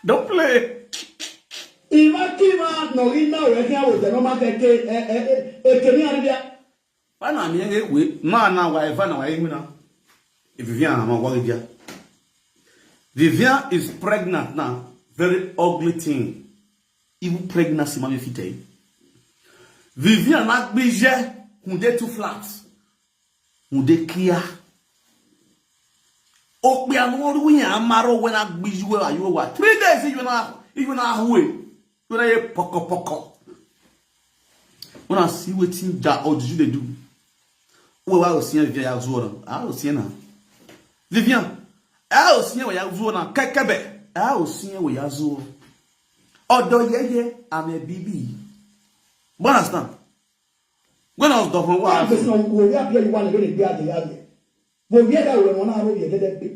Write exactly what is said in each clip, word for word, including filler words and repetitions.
Don't play. Imakima no ina we kia wo de no ma ke ke e e e ke ni aribia. Bana mi e we ma na wa e fa na wa e mina. Vivian na ma wa dia. Vivian is pregnant now. Very ugly thing. Even pregnancy ma mi fit tell you. Vivian na gbije hunde too flat. Hunde kia. Okpe anu oru yin amaro when a gbiju we ayo wa. Three days you na you na hue. You na ye poko poko. When I see wetin that or you dey do. We wa o sien Vivian ya zuo na. A o sien na. Vivian. A o sien we ya zuo na kekebe. A o sien we ya zuo. Odo yeye ame bibi. You understand? When I was governor, what Wọ́n á fẹsẹ̀ wò wí àbí ẹ̀yìn wà lẹ́gbẹ̀ẹ́ lè gbé àdéhà yẹ. Wò wí ẹ̀dá òwe wọn náà ló yẹ gẹ́gẹ́ gbé.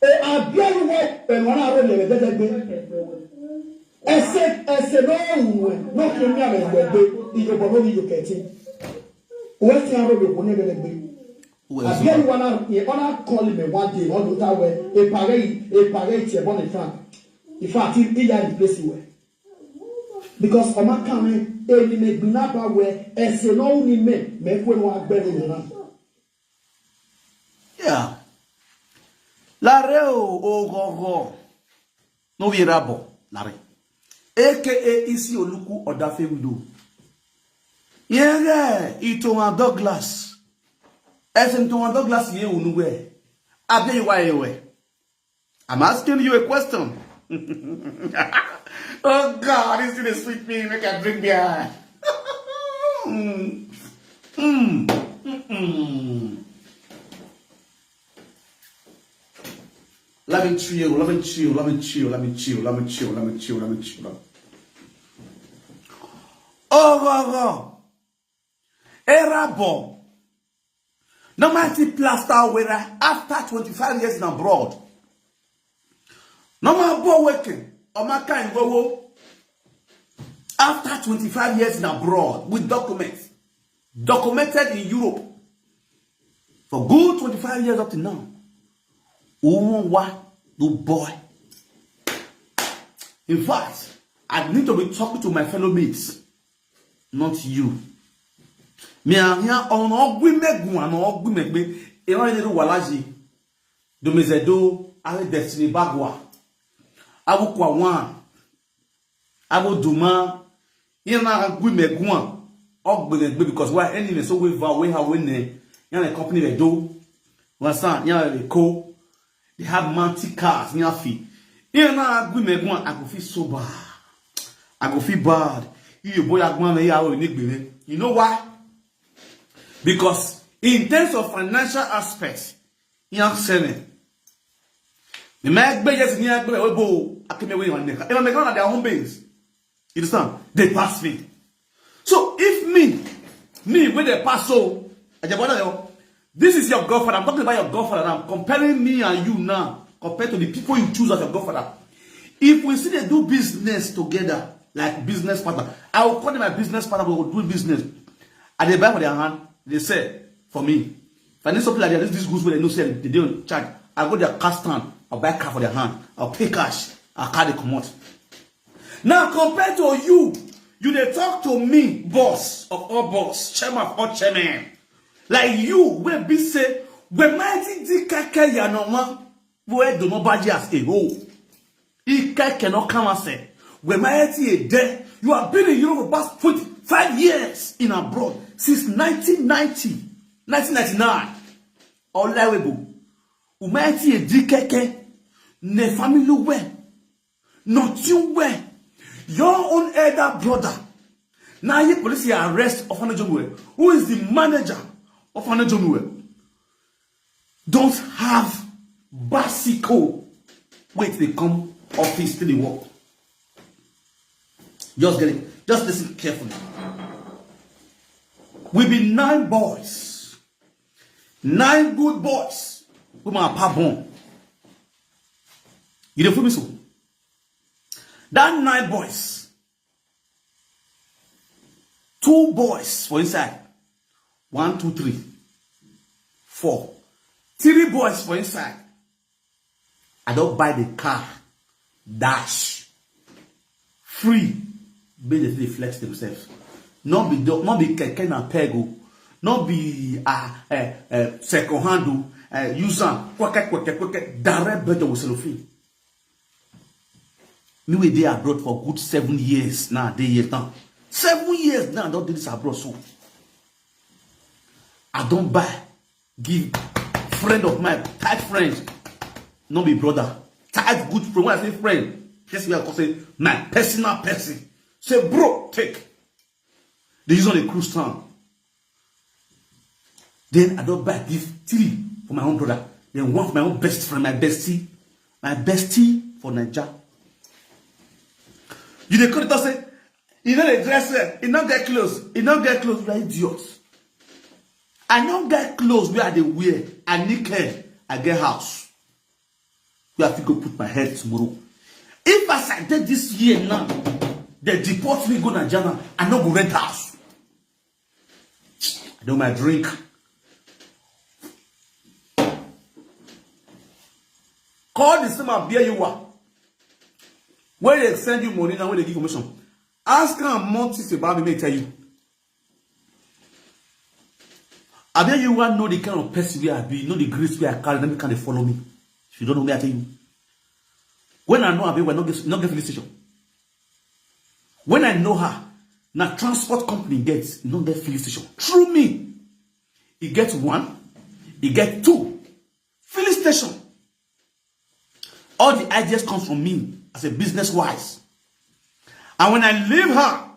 Ẹ àbí ẹ̀yìn wọ́n pẹ̀lú wọn náà ló yẹ gẹ́gẹ́ gbé. Ẹsẹ̀ ẹsẹ̀ náà wù wẹ̀ náà kí ní àbẹ̀ ìwẹ̀ gbé ìjọba lórí ìjọ kẹ̀tì. Wọ́n ti àrò lè kó ní gẹ́gẹ́ gbé. Àbí ẹ̀yìn wọn náà yẹ wọn náà kọ́ lè mẹ̀ wá dé wọn ló ta wẹ̀ ìpàrẹ́ yìí ìpàrẹ́ yìí tiẹ̀ bọ́ ní fún. In fact, ìyá ìdílé sí wẹ̀. Because ọmọ kan mi èmi mi gbin náà bá wẹ ẹsẹ̀ náà ó ní mẹ mẹ kó ẹnu agbẹrẹ yẹn náà. Yeah. Lare o ogogo. No we rabo lare. A K A Isi Oluku Odafe Widow. Yere Itowan Douglas. Ese Itowan Douglas ye unuwe. Abe iwa ewe. I'm asking you a question. Oh God, this thing is sweet me. Make I drink beer. Mm. Mm. Mm-mm. Let me chill, let me chill, let me chill, let me chill, let me chill, let me chill, let me chill. Oh, oh, oh. Erabo. No man see plaster wera after twenty-five years in abroad. No man bo weke or man kind wowo after twenty-five years in abroad with documents documented in Europe for good twenty-five years up to now. Uwa the boy. In fact, I need to be talking to my fellow mates, not you. Me and here on ogwi megun and ogwi megbe. E wan dey do walaji. Do me zedo, I destiny bagwa. I will kwa one. I will do ma. You know, I gwi megun. Ogwi megbe because why enemy so we va we ha we ne. You know, company they do. One son, you know, they co. They have multi cars, you know, fee. You know, I gwi megun. I go feel so bad. I go feel bad. You boy, I go me ya we ni gbe. You know why? Because in terms of financial aspects, you know, seven. The man gbe yes ni agbe we bo akeme we on neka. If I make on their home base, you understand? They pass me. So if me, me when they pass so, Ajabona yo, this is your godfather. I'm talking about your godfather. I'm comparing me and you now compared to the people you choose as your godfather. If we see they do business together, like business partner, I will call them my business partner. We will do business. And they buy for their hand, they sell for me. If I need something like that, this, this goods wey dem no sell, they don't charge. I go their car stand, I buy car for their hand, I pay cash, I carry comot. Now compare to you, you dey talk to me, boss of all boss, chairman of all chairman. Like you, wey be say, we mighty di keke ya no one, we do no budget as a whole. Ike cannot come and say, we mighty a day. You have been in Europe for past twenty-five years in abroad since nineteen ninety, nineteen ninety-nine. Olawebo, umaiti a dikeke, ne family well, not you well. Your own elder brother. Now you police arrest of Anajomuel, who is the manager of Anajomuel. Don't have basico. Wait, they come office to the work. Just get it. Just listen carefully. We be nine boys. Nine good boys. We my papa born. You dey feel me so? That nine boys. Two boys for inside. One, two, three, four. Three boys for inside. I don buy the car, dash, free, make dem dey flex themselves. No be do- no be keke na peg o, no be uh, uh, uh, second hand o, uh, use am kweke kweke kweke, direct better with cellophane. Me wey dey abroad for good seven years now, dey here now. Seven years now I don dey this abroad so. I don buy give friend of mine, tight friend, no be brother, tight good friend. When I say friend, person wey I call say my personal person. Say bro, take. They use on a cruise town. Then I don buy give three for my own brother. Then one for my own best friend, my bestie, my bestie for Naija. You dey call it say you no dey dress well, you no get clothes, you no get clothes, you are idiot. I no get clothes wey I dey wear, I need care, I get house where I fit go put my head tomorrow. If as I dey this year now, they deport me go Naija now, I no go rent house. I do my drink. Call the same Abia you are. Where they send you money now, where they give commission. Ask am more things about me, make I tell you. Abia you wan know the kind of person wey I be, know the grace wey I carry, let me kind of follow me. If you don't know me, I tell you. When I know Abia, we no get no get filling station. When I know her, na transport company get no get filling station. Through me, e get one, e get two filling station. All the ideas comes from me as a business wise. And when I leave her,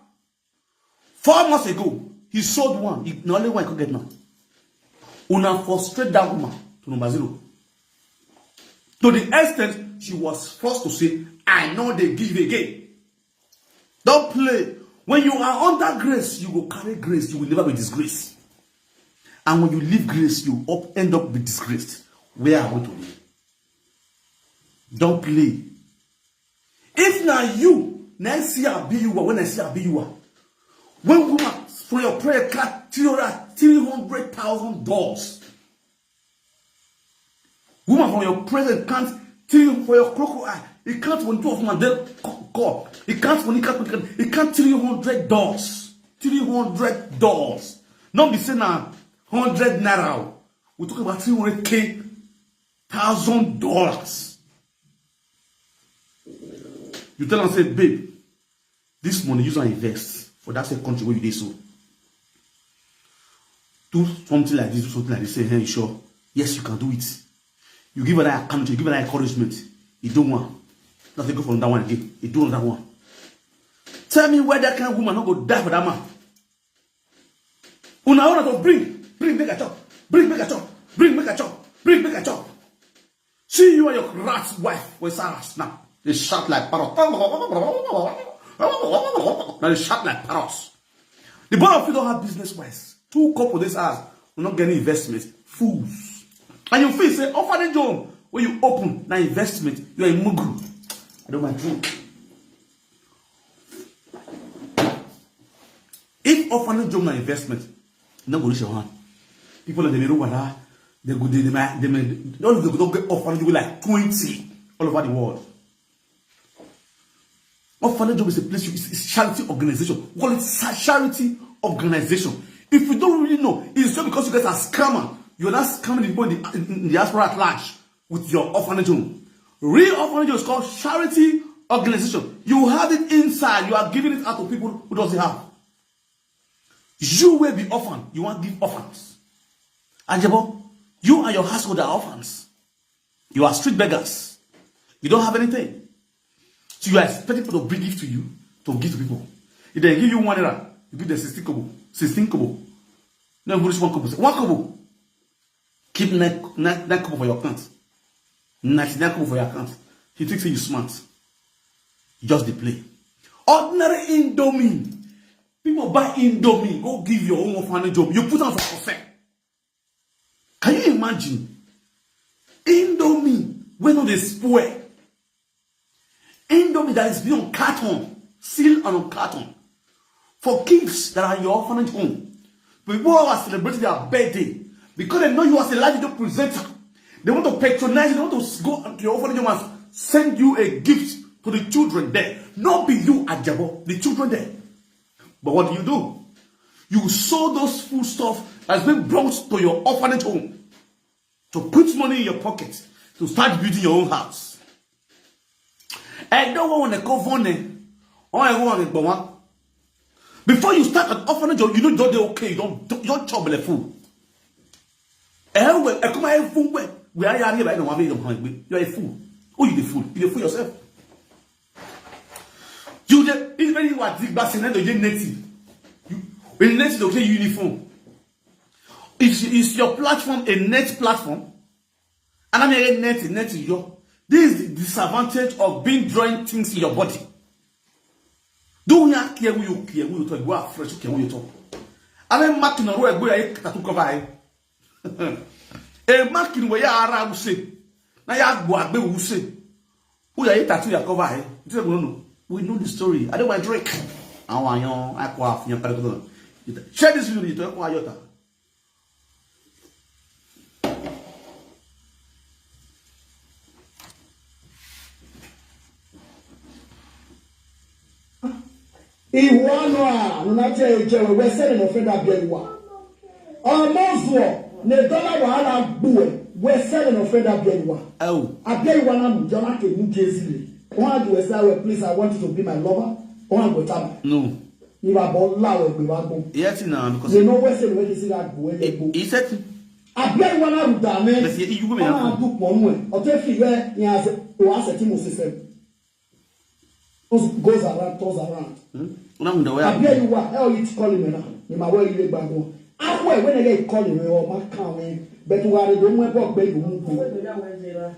four months ago, he sold one. He, na only one he could get now. Una frustrate that woman to number zero. To the extent she was forced to say, I know they give again. Don't play. When you are under grace, you will carry grace. You will never be disgraced. And when you leave grace, you up, end up be disgraced. Where are we today? Don't play. If na you, na I see Abia you are, when I see Abia you are. When woman for your prayer count three hundred, three hundred thousand dollars. Woman from your presence count three for your crocodile. It count for two of my dead call. It count for it count it count three hundred dollars. Three hundred dollars. Not be say na hundred naira. We talk about three hundred k thousand dollars. You tell am say, babe, this money use and invest for that same country where you dey so. Do something like this, do something like this. Say, hey, you sure? Yes, you can do it. You give her that account, you give her that encouragement. You do one. Nothing go for another one again. You do another one. Tell me where that kind of woman not go die for that man. Una order to bring, bring make I chop, bring make I chop, bring make I chop, bring make I chop. See you and your rat wife with Sarah's now. They shout like parrot. Now they shout like parrots. The both of you don't have business wise. Two couple this house will not get any investment. Fools. And you feel say orphanage home when you open na investment, you are a mugru. I don't mind drink. If orphanage home na investment, e no go reach your hand. People like Demiru Wada, they go they may they may all of them go get orphanage home like twenty all over the world. Orphanage home is a place you it's, it's charity organization. We call it sa- charity organization. If you don't really know, it's just because you guys are scammer. You're not scamming the people in the, in the diaspora at large with your orphanage home. Real orphanage home is called charity organization. You have it inside. You are giving it out to people who doesn't have. You will be orphan. You want to give orphans. Ajebo, you and your household are orphans. You are street beggars. You don't have anything. So you are expecting people to bring gift to you to give to people. If they give you one naira, you give them sixteen kobo. Sixteen kobo. No, even reach one kobo. One kobo. Keep nine, nine, nine kobo for your account. Ninety-nine kobo for your account. You think say you smart. You just dey play. Ordinary Indomie. People buy Indomie. Go give your own orphanage home. You put am for sale. Can you imagine? Indomie wey no dey spoil. Indomie that is being on carton, sealed and on carton. For kids that are in your orphanage home. People who are celebrating their birthday. Because they know you as a live video presenter. They want to patronize you. They want to go to your orphanage home and send you a gift to the children there. Not be you, Ajabo, the children there. But what do you do? You sold those food stuff that's been brought to your orphanage home to put money in your pocket to start building your own house. I don't want to cover on. All I want is one. Before you start an orphanage, you know, don't dey okay. You don't, you don't chop the food. Eh, well, eh, come on, eh, fool, well, we are here, right now, we are here, you are a fool. Oh, you the fool. You the fool yourself. You the, even when you are big bass, you know, you native. You, you native, okay, uniform. Is, is your platform a net platform? And I'm a net, net in your. This is the disadvantage of being drawing things in your body. Do you care who you care, who you talk, who are fresh, care who you talk. I mean, marking or where I tattoo cover, eh? A marking where you are, I will say. Now you are go, I will say. Who you tattoo your cover, eh? You say, "No, no. We know the story. I don't want drink." I want you, I go off, you know, share this video, you talk about your Iwana, nunache ejewe, wesene no fenda bielwa. Omozuo, ne dola wahala gbuwe, wesene no fenda bielwa. Oh. Abielwa na mujana ke mujezile. Oha do esa we, "Please, I want you to be my lover." Oha go tama. No. Ni ba bo la we gbe ba gbo. Yes, na, because they know where say we dey see that go we gbo. He said, Abielwa na rudame. But you, you go be Oha happen. Do pon we. O te fi we ni ase, o ase ti mo se se. Goes around, tours around. Hmm? Una munda waya. Abi you wa, eh, you call him now. Ni ma where you back go. Akwe when they call him, o ma kan we. But you are the one who be you move.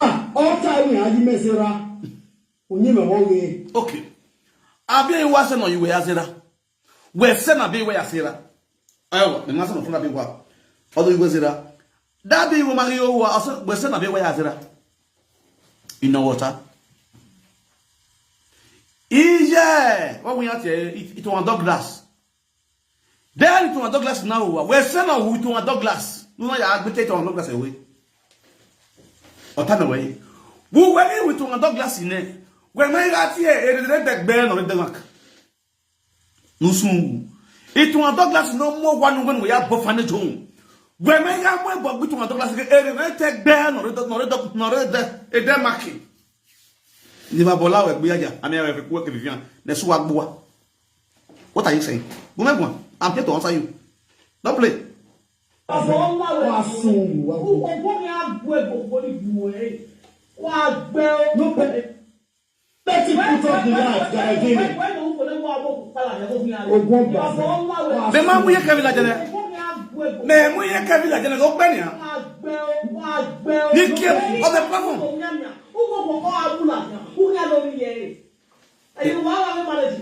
Ah, all time we are you mesera. Onye me wo we. Okay. Abi you wa se no you we azera. We se na be we azera. Ayo, me ma se no funa be wa. Odo you we zera. That be we ma yo wa, we se na be we azera. You know what? Iye, what we have here, it, it was Douglas. Then it was Douglas now. We send out it was Douglas. No, no, ya admit it was Douglas away. Or turn away. We were with one Douglas in there. When I got here, it is the big bell or the mark. Nusungu. It was Douglas no more one when we are both on the home. When I got my book with one Douglas, it is the bell or the, nor the, nor the, the marking. Ni ba bola we gbe aja, ami we ku ke bifian. Ne su wa gbo wa. What are you saying? Go me go. I'm here to answer you. Don't play. Ọmọ ńlá wẹ̀. Wá sùn, wá wò. Ọgbọ́n mi á gbọ́ ẹ̀ gbogbo ní ìgbìmọ̀ ẹ̀. Wá gbẹ́ ó. No, but let him put up the light, Galadini. Wẹ́n ló ń fọlẹ́ wá ọmọ òkú pàlà yẹn kó fi hàn. Ogun ọgbà. Ọmọ ńlá wẹ̀. Be ma mu ye kevila jene. Ọgbọ́n mi á gbọ́ ẹ̀ gbogbo. Me mu ye kevila jene, go pe ni a. Wá gbẹ́ ó, wá gbẹ́ ó. Ní kí ẹ, ọbẹ̀ pẹ́ fún. Ó wọ́n kọ̀ọ̀kan á wúlà, ó ní àlọ́ mi yẹ ẹ̀. Ẹ̀yin wàá wà ní marriage.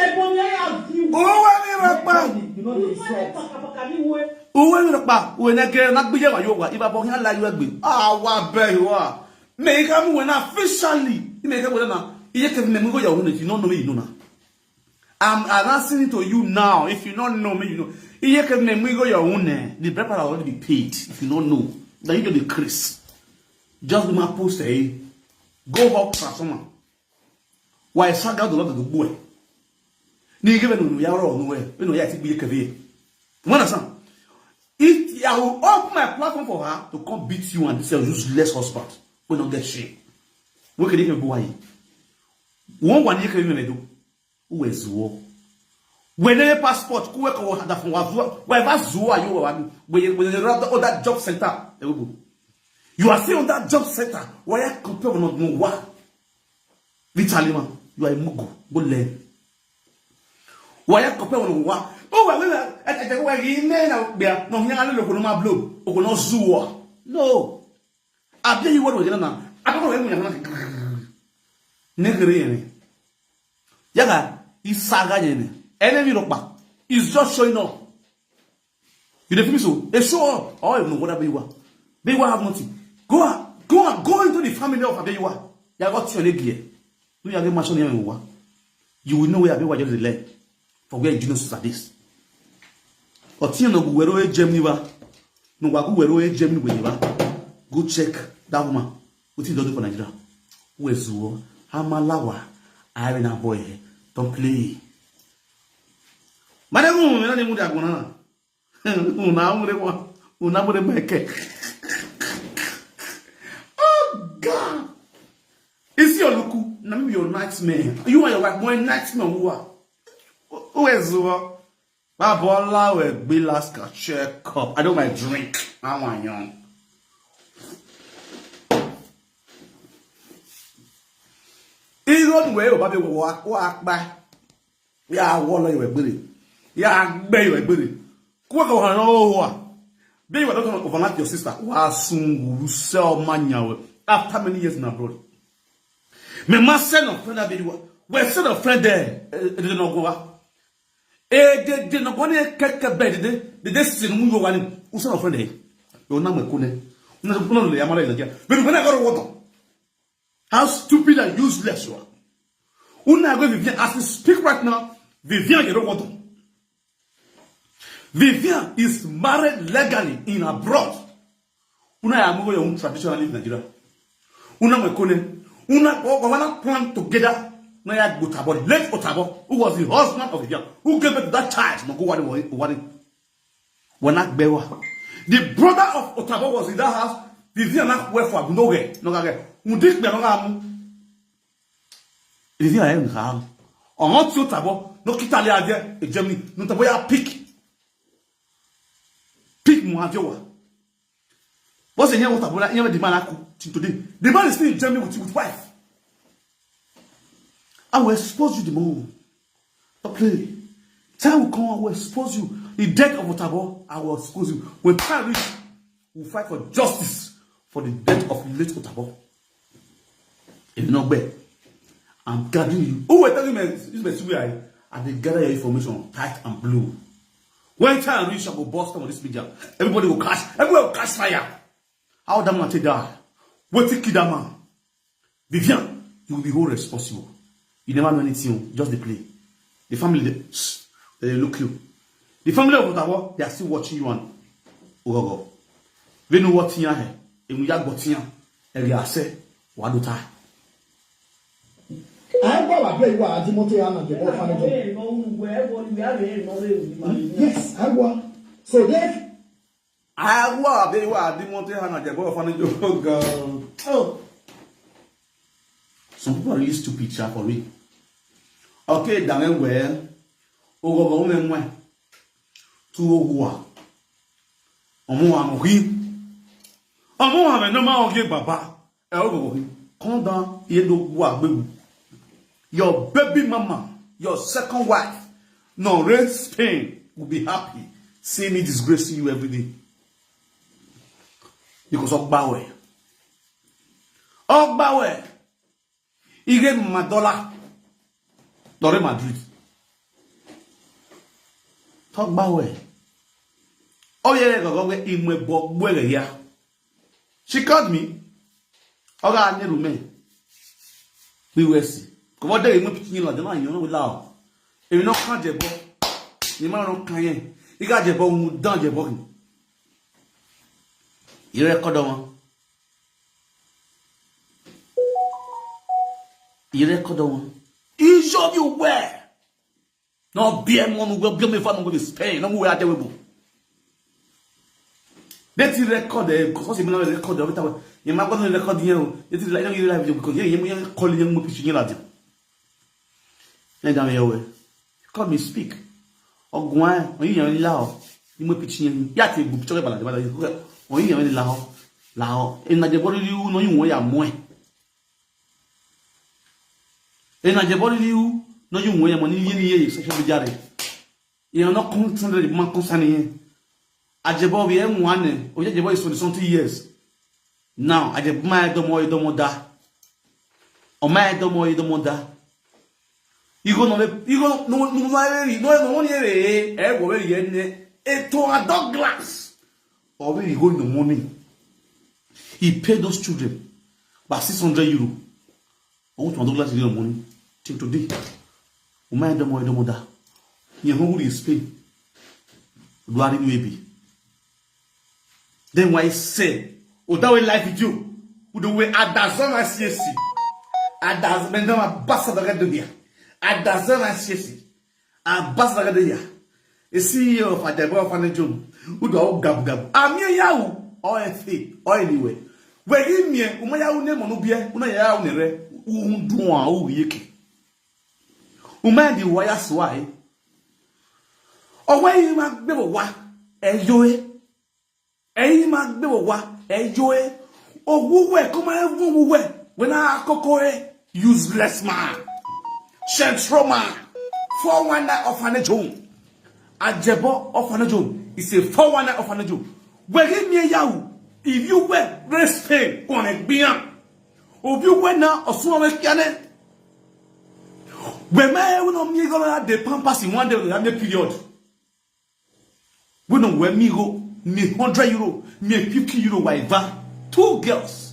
Ẹ̀gbọ́n mi á yà fi wù. Uwe mi rọpa. You know they insult. Pàkàpàkà ní wo ẹ. Uwe mi rọpa. Uwe na gere na gbije wa yo wa. Iba bo ya la yo egbe. Ah, wa be wa. Me ka mu we na officially. Me ka we na. Iye ke me mu go your own. If you don't know me, you know na. I'm announcing it to you now. If you don't know me, you know. Iye ke me mu go your own. The bread already be paid. If you don't know, then you do the Chris. Just do my post, eh? Go up transformer. Why saga do not do boy? Ni give no ya ro no we. We no ya ti gbe keve. You understand? It, I will open my platform for her to come beat you and this your useless husband. We don't get shame. We can even boy. One one you can even do. Who is war? When a passport, who work or had from was war. Wherever Zua you are, when you run the other job center, they will go. You are still on that job center. Why I compare with no war? Vitalima, you are a mugu. Go learn. Why I compare with no war? Oh, well, well, I, I, I, I, I, no, no, no, no, no, no, no, no, no, Zua. No. Abi you what we na. I don't know when we na. Negere yene. Yaga, isaga yene. Enemy ropa. Is just showing up. You dey feel me so? They show up. Oh, you know what Abiwa. Biwa have nothing. Go and, go and go into the family of Abiwa. You got your leg here. No, you get mansion here. You will know where Abiwa just left. For where Juno is at this. Otino Guero Germany. No, wa go where Germany wey dey ba. Go check that woman. Wetin don do for Nigeria? Who is wo? Amalawa. I na boy. Don't play. Madam, me na dey muda gona. Una mure wa. Una mure meke. Oh God. Is your look? Na me be your nightmare. You and your wife, my nightmare. Who are? Who is wo? Babola will be last ka check up. I know my drink. I want young. Even where you baby walk, walk by. Ya wala you were. Ya be you were. Kwa kwa no wa. Be you don't overlap your sister. Wa sun sell manya. After many years in abroad. Me ma send a friend that video. We send a friend there. Eh, they don't go. Eh, they, they not going to keke bed. They, they, they sin mu yo wani. Who send a friend there? Yo na me kune. Una, una le amara ile. But when I got water. How stupid and useless you are. Una go Vivian as we speak right now. Vivian, you don't want to. Vivian is married legally in abroad. Una ya move your own traditional in Nigeria. Una me kone. Una go go plan together. Na ya Otabo, late Otabo, who was the husband of Vivian, who gave birth to that child. No go worry, worry, worry. Wena gbewa. The brother of Otabo was in that house. Vivian na kwe for Abunoge. No gage. Udik be no ga mu. Vivian en ga. Ọ̀ràn tí Otabo no kita le aje e Germany. No Otabo ya pick. Pick mo aje wa. What's the name of Otabo? You know the man aku till today. The man is still in Germany with, with wife. I will expose you the more. Stop playing. Time will come, I will expose you. The death of Otabo, I will expose you. When time reach, we'll fight for justice for the death of late Otabo. If not, be, I'm gathering you. Who will tell you, man? This is where I, I dey gather your information tight and blue. When time reach, I go burst on this media. Everybody will catch, everybody will catch fire. How that man take die? Wetin kill that man? Vivian, you will be hold responsible. You never know anything, just dey play. The family, they, they look you. The family of Otabo, they are still watching you and Ogogo. They know what you have. And we have got you. And we are say, what do I? I go wa be wa adimote ya na je bo fa ni jo. Yes, I go. So then, I wa be wa adimote ya na je bo fa ni jo. Oh God. Oh. Some people are really stupid, sha, for real. Okay, dame well. Ogogo me mwe. Tu owa. Omo wa mo hi. Omo wa me no ma oge baba. E Ogogo hi. Come down, ye do wa gbewu. Your baby mama, your second wife, no rain Spain will be happy seeing me disgracing you every day. Because of Bawe. Of Bawe. Ige Madola. Dore Madrid. Talk about where. Oh yeah, go go where in my book where yeah. She called me. Oga ne rume. We were see. Come on, there you pikin la jana you know la. If you no kan je bo. Ni ma no kan yen. Iga je bo mu dan je bo. You record on. You record on. You show you where. No be a man who will be me fan go Spain. No more at the webo. They ti record eh, because you know record every time. You might go record here. They ti like you live because you you call you mo pitch you la. Let down your way. Come me speak. Ogun eh, oyin yan la o. Ni mo pitch yin. Ya ti bu picture bala bala. Oyin yan la o. La o. E na je bo ri u no yin won ya mo e. E na je bo ri u no yin won ya mo ni yin ye social media re. You are not concerned with man concerning. Ajebo bi e one. Oje Ajebo is twenty something years. Now, Ajebo ma e domo e domo da. O ma e domo e domo da. Igo no le igo no no ma e no no ni e e wo we ye ne. E to a Douglas. Or when he go in the morning, he paid those children about six hundred euro. I want to Douglas in the morning. Till today. Umay domo domo da. Ni hungry in Spain. Duari maybe. Then why say, oh, that way life with you. Udo we adazona C S C. Adaz bendama basa da gadudia. Adazona C S C. Ambassador Gadeya, a C E O of Ajebo Orphanage Home, who do all gab gab. Amie yau, or a fake, or anyway. Where he me, Umaya Une Monubia, Unaya Unere, Undua, Uyeke. Umaya the wire swai. Or where you might be what? A yoe. Ẹ̀yin máa gbé wọ̀ wá, ẹ yó ẹ. Owó wẹ̀ kó máa ń wọ́n wẹ̀. When I kókó ẹ, useless man. Central man. Four one nine orphanage home. Ajebo orphanage home is a four one nine orphanage home. Wẹ̀rí mi ẹ yà wò. If you were raise pain, kò ní gbìyàn. If you were now, ọ̀sùn ọmọ kíá náà. Wẹ̀mẹ́ ẹ wọ́n mi gọ́lá dé pampers in one day with a period. We no we mi go, mi hundred euro, mi fifty euro wa eva. Two girls.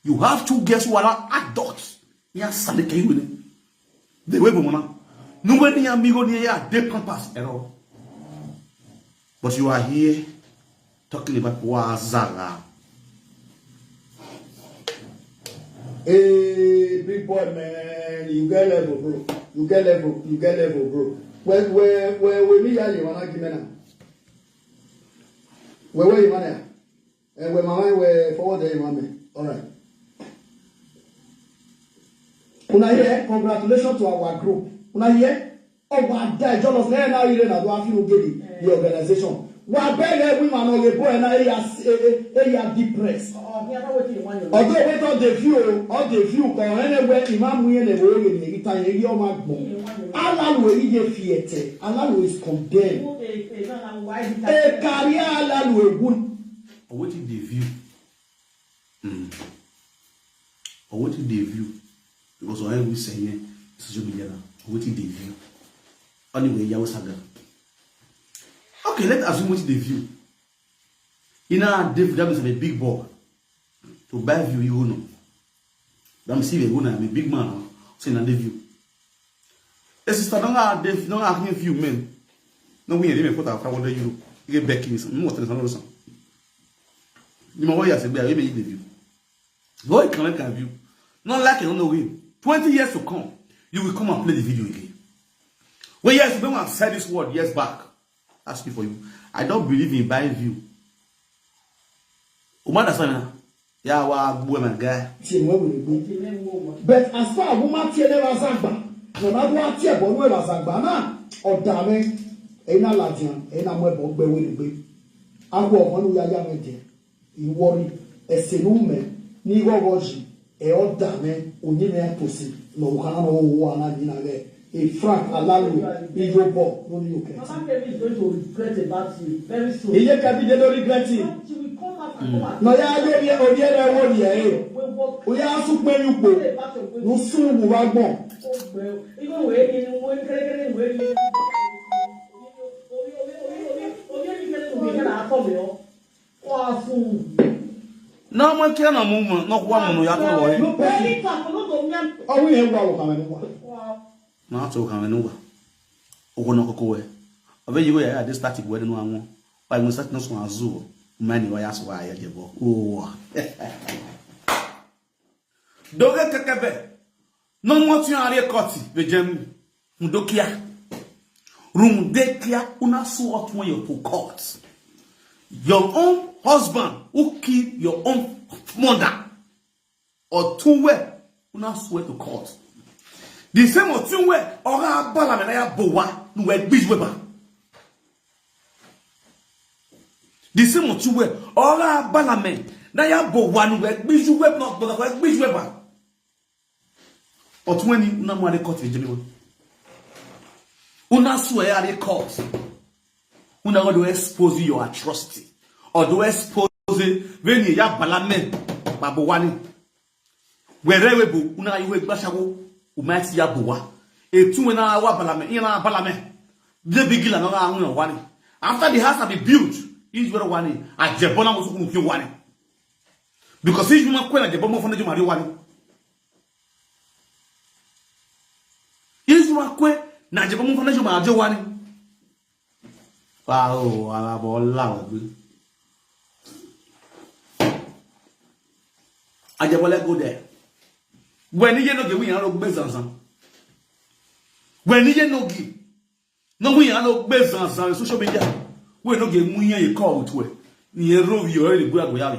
You have two girls who are not adults. Ya sale ke you. The way we wanna. No we ni amigo ni ya de pampas at all. But you are here talking about Wazara. Hey, big boy, man, you get level, bro. You get level, you get level, bro. Where, where, where, where me, yeah, you wanna give me now? Where, where you wanna? And where my mind, where forward there, you want me? All right. Una hear? Congratulations to our group. Una hear? Ọgwa ada jealous na na ire na do afi no gedi the organization. Wa beg every man on the boy na area area depress. Although we don dey view, all dey view ko anywhere imam ye ne wo ye ne ita ye yo ma gbo. Alalu e ye fiete. Alalu is condemned. E career Alalu e good. Wetin dey view? Mm. Or wetin dey view? Because I will say here, social media now. Or wetin dey view? Anyway, Yahweh Saga. Okay, let's assume wetin dey view. You know, David, that is a big boy. To buy view, you know. That means if you go now, I'm a big man now. So, na dey view. A sister, don't have dey, don't have him view, man. No, we ain't even put our five hundred euro. You get back in some. No, what is another song? You know what you say, baby, you may dey view. Go and collect and view. Not like you don't know him. Twenty years to come, you will come and play the video again. Well, yes, when I said this word years back, ask me for you. I don't believe in buying view. Umar Dasana, yeah, wa boy, my guy. Ṣé ìwé wò lè gbé? But as far as woman tiẹ̀ lẹ́wọ̀ àzàgbà, nàbà wá tiẹ̀ bọ̀ lóye àzàgbà náà, ọ̀dà mi, ẹ̀yin náà làjàn, ẹ̀yin náà mú ẹ̀bọ̀ gbẹ wé lè gbé. Akọ ọ̀kan ló yá yá mi jẹ. Iwori, esenu me, ni gogoji, e oda me, onye me atosi, no ukana no wo ana ni na ge. E Frank Alalu, Iyobo, no ni oke. Mama Kemi is going to regret about you very soon. Iye kabi de no regret him. She will come back and come and No ya yo ye o ye re wo ye e. We work O ya su pe yu po. Say back to No su wu wa gbon. Even we ni wo kere kere we ni. Omi omi omi omi omi omi kere to me na akọ me o. Na mo kia na mo mo no kwa mo no ya to wo. Ọwọ́ yẹn wà wọ̀ kàwé níwà. Na to kan no wa. Ogo no koko we. Obe yigo ya ya de start we no awon. Ba mo start no so azu. Mani wa ya so wa ya je bo. Oh. Doge kekebe. No mo ti are koti be jemu. Mudokia. Rumudekia una su otun yo to court. Your own husband who kill your own mother. Otun we una swear to court. The same otun we ora bala me na ya bowa nu we gbiju we ba. The same otun we ora bala me na ya bowa nu we gbiju we no bowa we gbiju we ba. Otun we ni una mo are court e jemi wa. Una swear are court. Una go do expose your atrocity. Or do expose when you ya bala me ba bowa ni. Wherever bo una you we gbashawo. U might ya bowa. Etun we na wa bala me. Ina bala me. The big la no na wa ni. After the house have been built, is where wa ni. Ajebo na mo su kunu ki wa ni. Because if you ma kwe na Ajebo mo fo na juma ri wa ni. If you ma kwe na Ajebo mo fo na juma ri wa ni. Wa o, ara bo la we gbe. Ajebole go there. When you no get we no be zanzan. When you no get no we no be zanzan social media. We no get mu yen call with we. Ni ero yo e gbe ago ya.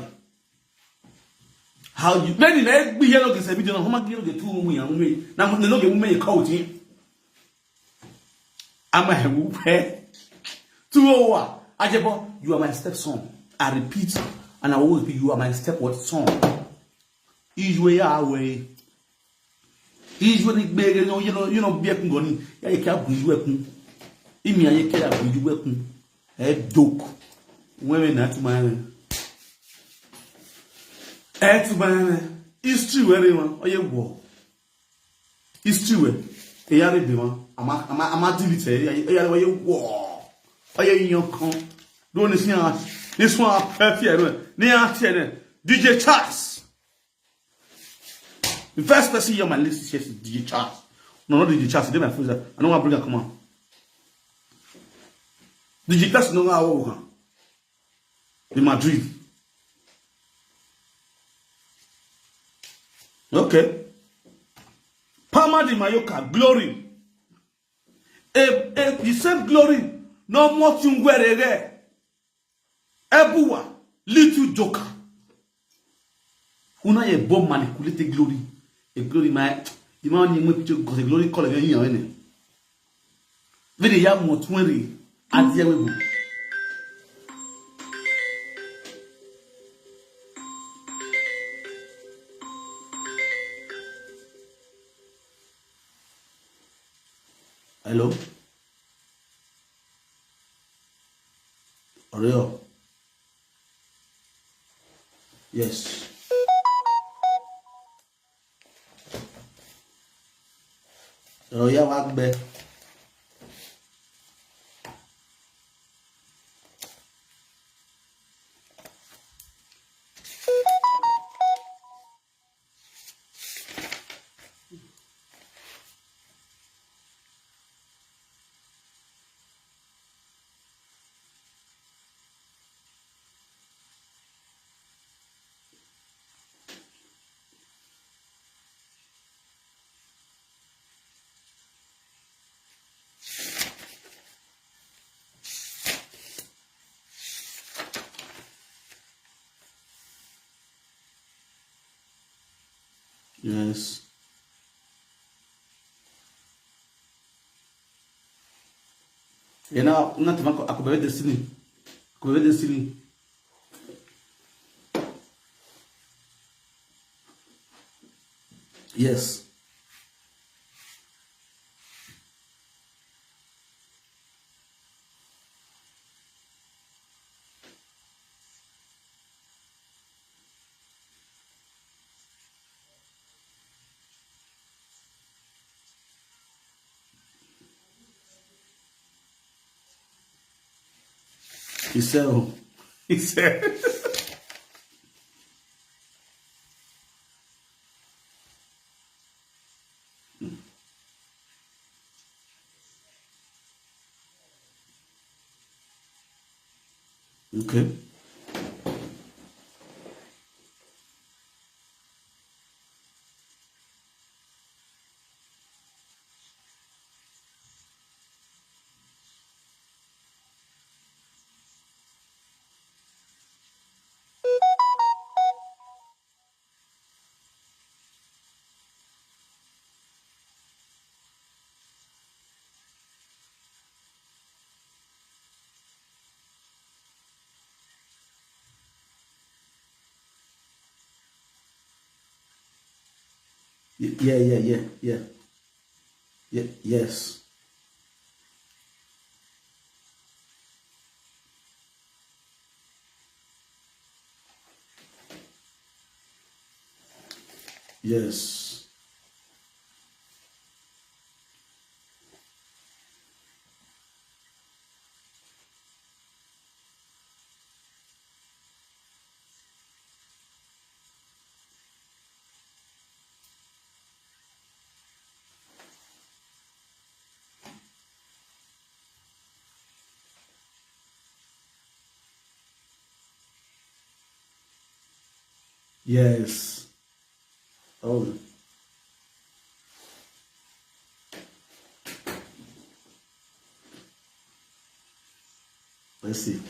How you? Then na egbe ye no get se video na homa get no get two mu yan mu. Na no get mu me call with him. Ama he wu pe. Two o wa. Ajebo, you are my stepson. I repeat, and I will always be, you are my step what son. Ijwe ya we. Ijwe ni gbege no you know you know bi ekun goni. Ya ye ka bu ijwe kun. Imi aye ke ya bu ijwe kun. E dok. Wewe na tu ma. E tu ma. History were wan. Oye wo. History we. E ya re be wan. Ama ama ama delete e ya e ya wo. Oye yan kan. Do ni si an. This one perfume. Ni an ti e. D J Charles. The first person here on my list is yes, D J Charles. No, not D J Charles. He dey my phone. I don't want to bring her come on. D J Charles no go work in Madrid. Okay. Palma de Mallorca, Glory. E, e, the same Glory. No more thing where they there. Ebuwa, little joker. Una ye bomb manipulate Glory. E Glory my, the man you make picture because Glory call again here. Vede ya mo twenty at the way. Hello? Oreo. Yes. Oreo wa gbe. Yes. You know, not even I could be destiny. Could be destiny. Yes. He said, oh, he said, okay. Yeah, yeah, yeah, yeah. Yeah, yes. Yes. Yes. Oh. Let's see.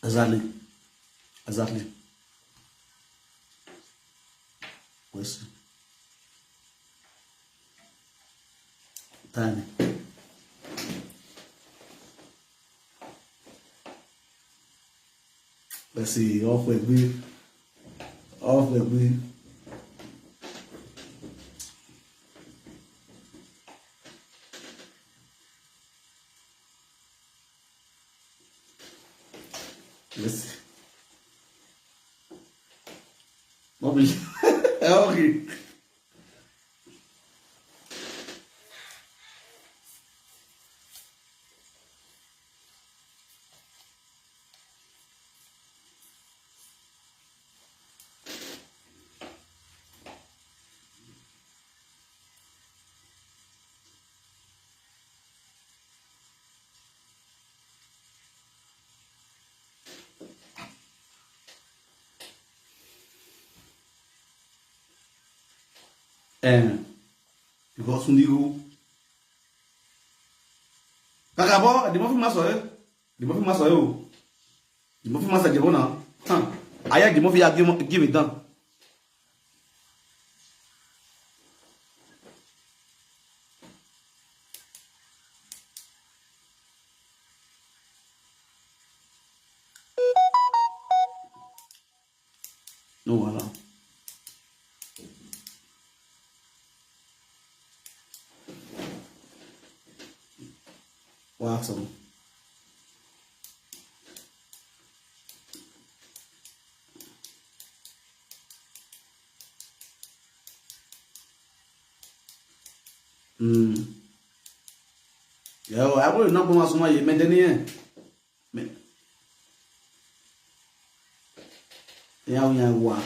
Exactly. Exactly. Let's see. Time. Let's see. Off with me. Off with me. Let's see. Mommy. Okay. Eh, because we go. Kakabo, the muffin master, eh? The muffin master, yo. The muffin master, Jebona. Huh. I had the muffin, I give, give it down. No wahala. Wax am. Mm. Yo, I will not go as my medeni. Me. Ya, ya, wa.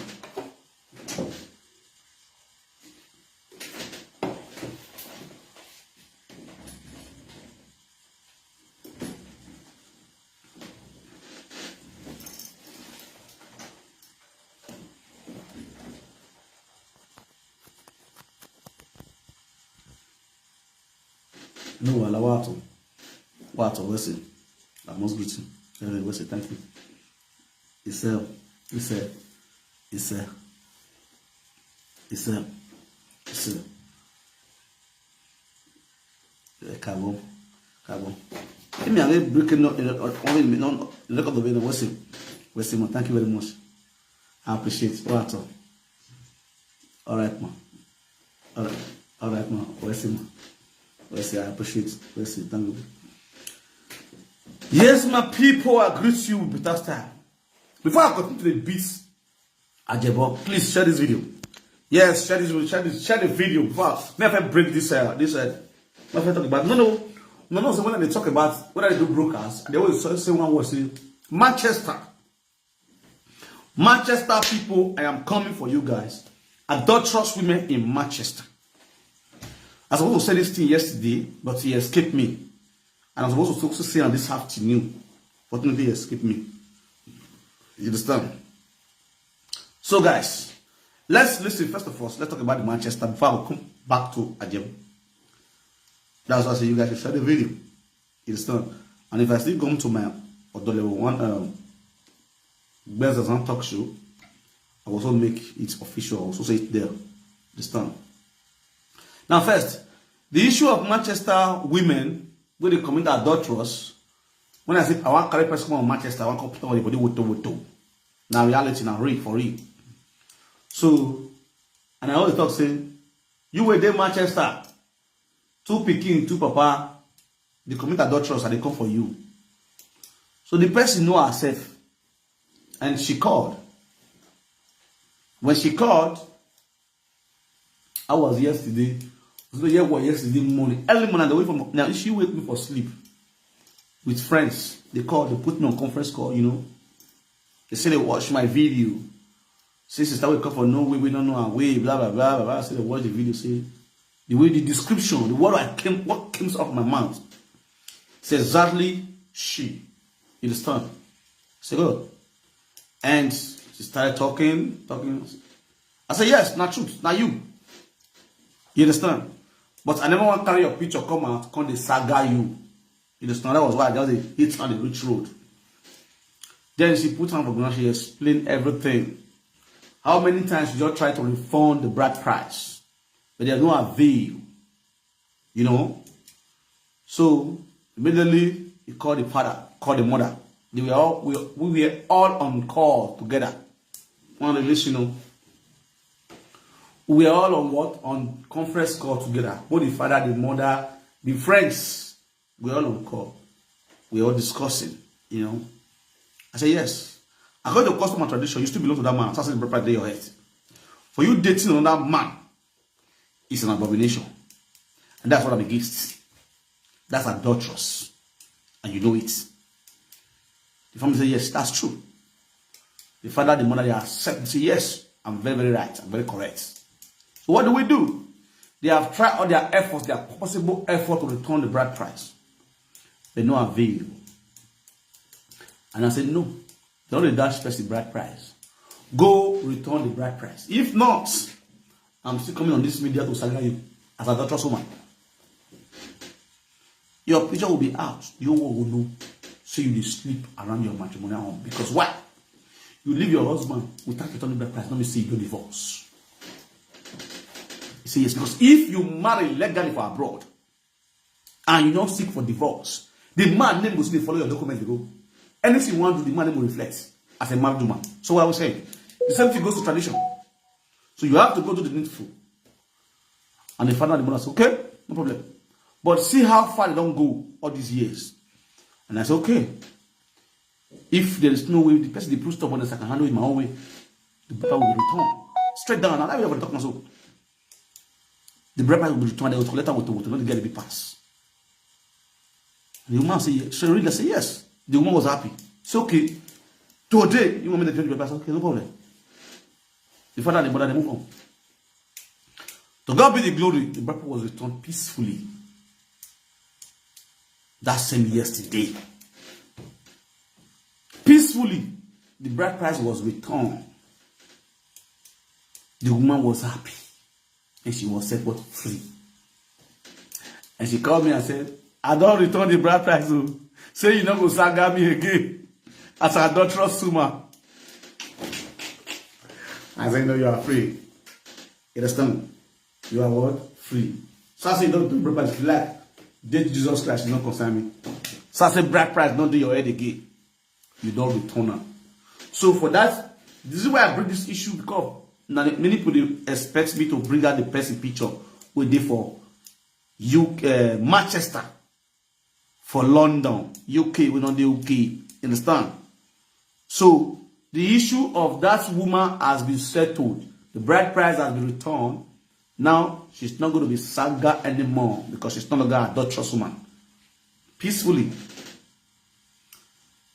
No, wahala, Wato. Wato, Wesley. I must greet you. Anyway, Wesley, thank you. It's a, it's a, it's a, it's a, it's a. Eh, Kabo, Kabo. Let me, I'm breaking up, uh, uh, only me, no, no, look at the way, Wesley. Wesley, man, thank you very much. I appreciate it. Wato. All right, man. All right. All right, man. Wesley, man. Wesley, I appreciate it. Wesley, thank you. Yes, my people, I greet you with better style. Before I continue to the beats, Ajebo, please share this video. Yes, share this video, share this, share the video. Before, may I first break this, uh, this, uh, may I first talk about, no, no, no, no, so when they talk about, when I do broadcast, they always say, say one word, say, Manchester. Manchester people, I am coming for you guys. Adulterous women in Manchester. I was supposed to say this thing yesterday, but he escaped me. And I was supposed to say on this afternoon. Fortunately, he escaped me. You understand? So, guys, let's listen. First of all, let's talk about the Manchester before I come back to Ajem. That's why I say you guys should share the video. You understand? And if I still come to my other level one, um, Best Talk Show, I also make it official. I also say it there. Understand? Now, first, the issue of Manchester women where they commit adulterous. When I say I want carry person from Manchester, I want to put on the body woto woto. Now reality, now real for real. So, and I always talk say, you were there Manchester, two pikin, two papa, they commit adulterous and they come for you. So the person know herself, and she called. When she called, I was yesterday. So yeah, what yesterday morning, early morning, they wake from now. She wake me for sleep with friends. They call, they put me on conference call. You know, they say they watch my video. Say sister wey come for no way, we don't know her way, blah blah blah blah blah. I say they watch the video, say the way the description, the word I came, what came off my mouth, say exactly she. You understand? Say go. And she started talking, talking. I said, yes, not truth, not you. You understand? But I never want to carry your picture, come out, come the saga you. You understand? That was why I just dey hit on the rich road. Then she put on for ground, she explained everything. How many times she just tried to refund the bride price, but there's no avail. You know? So immediately he called the father, called the mother. They were all we, we were all on call together. One of the, you know, we were all on what? On conference call together. Both the father, the mother, the friends, we were all on call. We were all discussing, you know. I said, yes. According to custom and tradition, you still belong to that man. So I said, the bride price dey your head. For you dating another man is an abomination. And that's what I'm against. That's adulterous. And you know it. The family said, yes, that's true. The father, the mother, they accept and say, yes, I'm very, very right. I'm very correct. So what do we do? They have tried all their efforts, their possible effort to return the bride price. But no avail. And I said, no. Don't dey dash person bride price. Go return the bride price. If not, I'm still coming on this media to saga you as an adulterous woman. Your picture will be out. You will know. So you dey sleep around your matrimonial home. Because why? You leave your husband without returning bride price. Let me see you divorce. You say yes, because if you marry legally for abroad and you don't seek for divorce, the man name go still follow your document go. Anything you want to do, the man name will reflect as a married woman. So what I was saying, the same thing goes to tradition. So you have to go to the needful. And the father and the mother say, okay, no problem. But see how far they don't go all these years. And I say, okay, if there is no way, the person they prove stubbornness, I can handle it my own way. The bride will return. Straight down, and I will talk so. The bride will return, they will collect her with the water, not the girl be pass. The woman say, yes. She really say yes. The woman was happy. It's okay. Today, you want me to return the bride price? Okay, no problem. The father and the mother, they move on. To God be the glory, the bride was returned peacefully. That same yesterday. Peacefully, the bride price was returned. The woman was happy. And she was set what? Free. And she called me and said, I don't return the bride price. Oh. Say you no go saga me again. As an adulterous woman. I said, no, you are free. You understand? You are what? Free. So I say, don't do bride price. If you like, date Jesus Christ, you don't concern me. So I say, bride price, don't do your head again. You don't return am. So for that, this is why I bring this issue, because now many people dey expect me to bring out the person picture wey dey for U K, uh, Manchester, for London, U K, we don't dey U K. Understand? So the issue of that woman has been settled. The bride price has been returned. Now she's not going to be saga anymore because she's no longer an adulterous woman. Peacefully.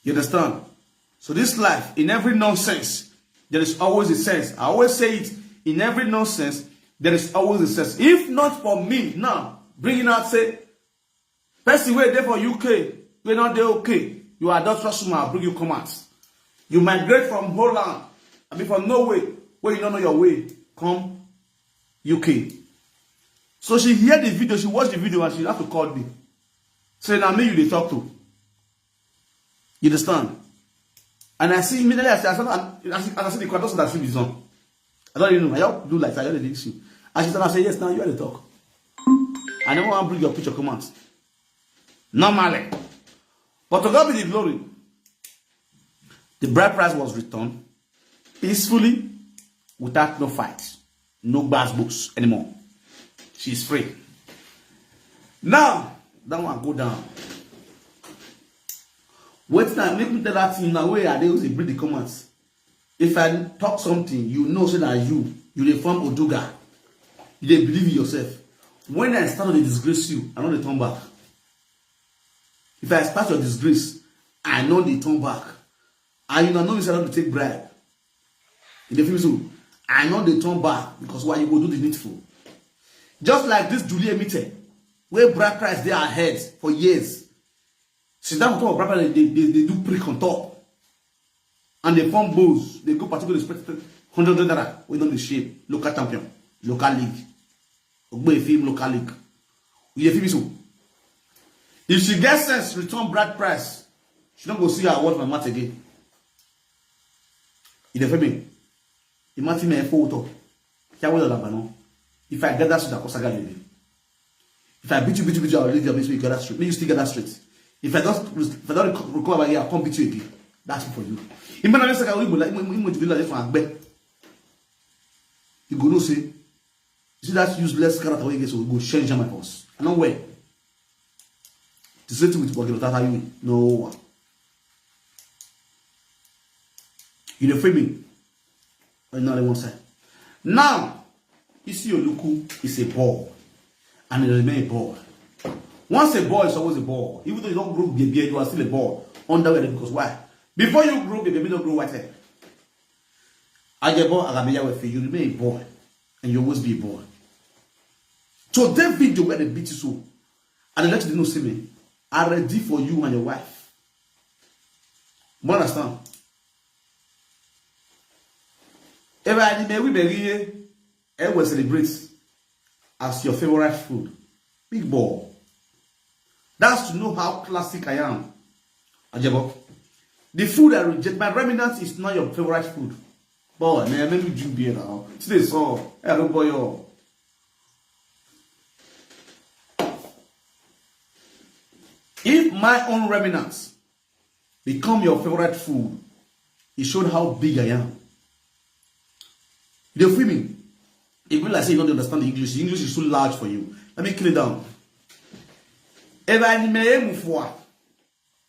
You understand? So this life, in every nonsense, there is always a sense. I always say it, in every nonsense, there is always a sense. If not for me now, bringing out, say, person wey dey for U K, wey not dey okay, you are adulterous woman, I bring you come out. You migrate from Holland, I mean from Norway, where you don't know your way, come U K. So she hear the video, she watch the video, and she have to call me. Say, now me you dey talk to. You understand? And I see immediately, I see, I see, I see, I see the question that she is on. I don't even know. I just do like I just dey see. And she said, I say, yes, now you are the talk. I never want to bring your picture come out. Normally. But to God be the glory. The bride price was returned peacefully, without no fight, no gbas gbos anymore. She's free. Now, that one go down. Wait now, make me tell that thing now. Where are they using bring the comments? If I talk something, you know, say that you, you dey form Oduga. You dey believe in yourself. When I start to dey disgrace you, I no dey turn back. If I start your disgrace, I no dey turn back. And you know, no be say I no dey take bribe. You dey feel me so? I no dey turn back because why? You go do the needful. Just like this Julie Emite, wey bride price dey her head for years. Sit down on top of bride price, they, they, they do prick on top. And they form bulls. They go particularly respect hundred naira. We don't dey shame. Local champion, local league. Ogbe Efim local league. You dey feel me so? If she get sense, return bride price, she no go see her word for mouth again. You dey feel me? Imagine me photo. Kyawe la bano. If I get that shit, I go saga you. If I beat you, beat you, beat you, I'll leave your place. You get that straight. Make you still get that straight. If I don't, if I don't reco- recover here, I'll come beat you again. That's it for you. Imagine me say, "We will like, we will do like this one." You go no say, "You see that useless character wey you get, so we go change my boss." I know where. The same thing with Bogey Lotata, you know. You dey feel me? Another one side. Now, Isi Oluku is a boy, and it remain a boy. Once a boy is always a boy. Even though you don't grow baby, you are still a boy. Underwear, because why? Before you grow baby, you don't grow white hair. Ajebo Agameyawe, you remain a boy, and you always be a boy. So that video where they beat you so, and they let you know, see me, I ready for you and your wife. You understand? If I did we be here, I will celebrate as your favorite food. Big ball. That's to know how classic I am. Ajebo. The food I reject, my remnants is not your favorite food. Boy, man, let me drink beer now. Today, so I don't boy you. If my own remnants become your favorite food, it showed how big I am. You dey feel me? It be like say you don't understand the English. The English is too large for you. Let me clean it down. If I name Mufua,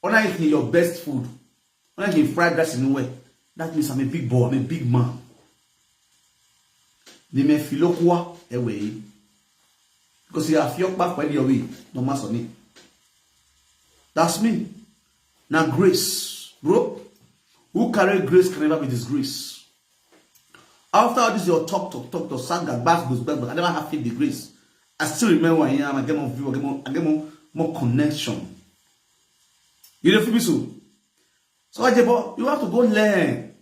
when I eat your best food, when I eat fried rice in way, that means I'm a big boy, I'm a big man. Name Filokwa Ewe. Because you have your back when you're weak, no mass on me. That's me. Now grace, bro. Who carry grace can never be disgraced. After all this, your talk, talk, talk, talk, saga, bass, goes back, but I never have faith the grace. I still remember where I am. I get more view, I get more, I get more, more connection. You dey feel me so? So, Ajebo, you have to go learn.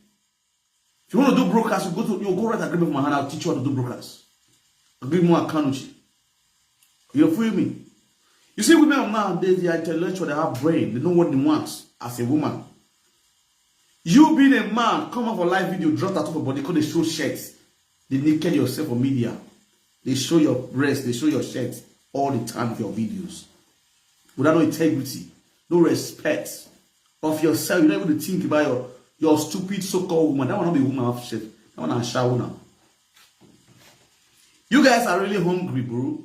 If you want to do broadcast, you go to you go write agreement for my hand. I'll teach you how to do broadcast. Agreement with Akanuchi. You feel me? You see, women of nowadays, they are intellectual, they have brain, they know what they want as a woman. You being a man, come out for live video, drop tattoo for body, come they show shirts. They naked yourself for media. They show your breast, they show your shirt all the time with your videos. Without no integrity, no respect of yourself. You don't even think about your, your stupid so-called woman. That one not be woman of shit. That one I shower now. You guys are really hungry, bro.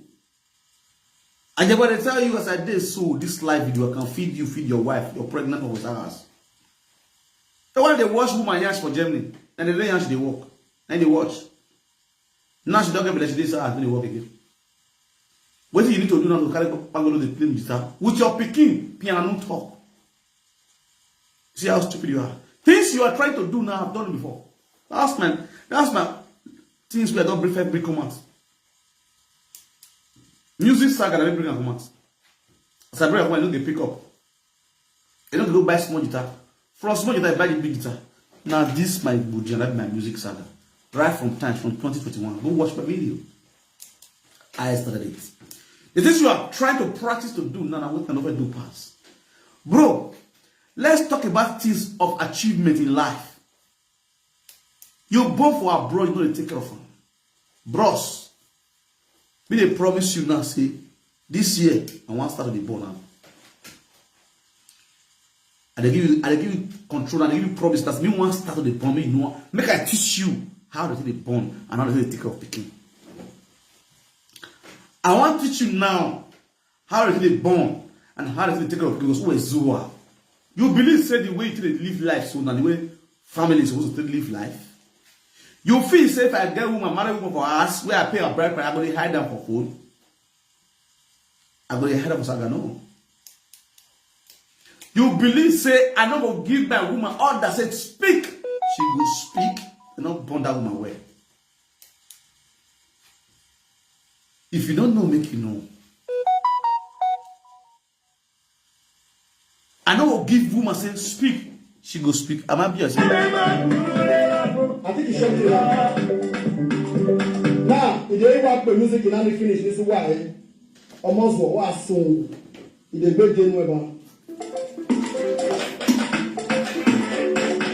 And they gonna tell you as I did so this live video, I can feed you, feed your wife, your pregnant of hours. The one they watch woman yash for Germany, and they don't yash they work, and they watch. Now she don't get better, she dey say, "Ah, I don't work again." What do you need to do now to carry Pangolo the play guitar? With your picking, piano talk. See how stupid you are. Things you are trying to do now, I've done it before. That's my, that's my things where I don't prefer big commands. Music saga, I don't bring commands. As I bring a command, you don't get pick up. You don't go buy small guitar. From small guitar, buy the big guitar. Now this my Bujan, that my music saga. Right from time, from twenty twenty-one. Go watch my video. I started it. The things you are trying to practice to do now, now what can over do pass? Bro, let's talk about things of achievement in life. You born for abroad, you know they take care of them. Bros, me they promise you now, say, this year, I want start to be born now. I dey give you, I dey give you control, I dey give you promise that me want start to be born, me you know, make I teach you how to be born and how to take care of pikin. I want teach you now how to be born and how to take care of pikin because who is Zua? You believe say the way you take live life so now the way family is supposed to take live life? You feel say if I get woman, marry woman for us, where I pay a bride price, I go dey hide them for phone. I go dey hide them for saga, no. You believe say I no go give my woman order say speak, she go speak. Dem no born that woman well. If you don't know, make you know. I no go give woman say speak, she go speak. Am I be yours? I think you should do that. Now, if they want the music, you know, finish this way. Almost what was soon. If they make game over.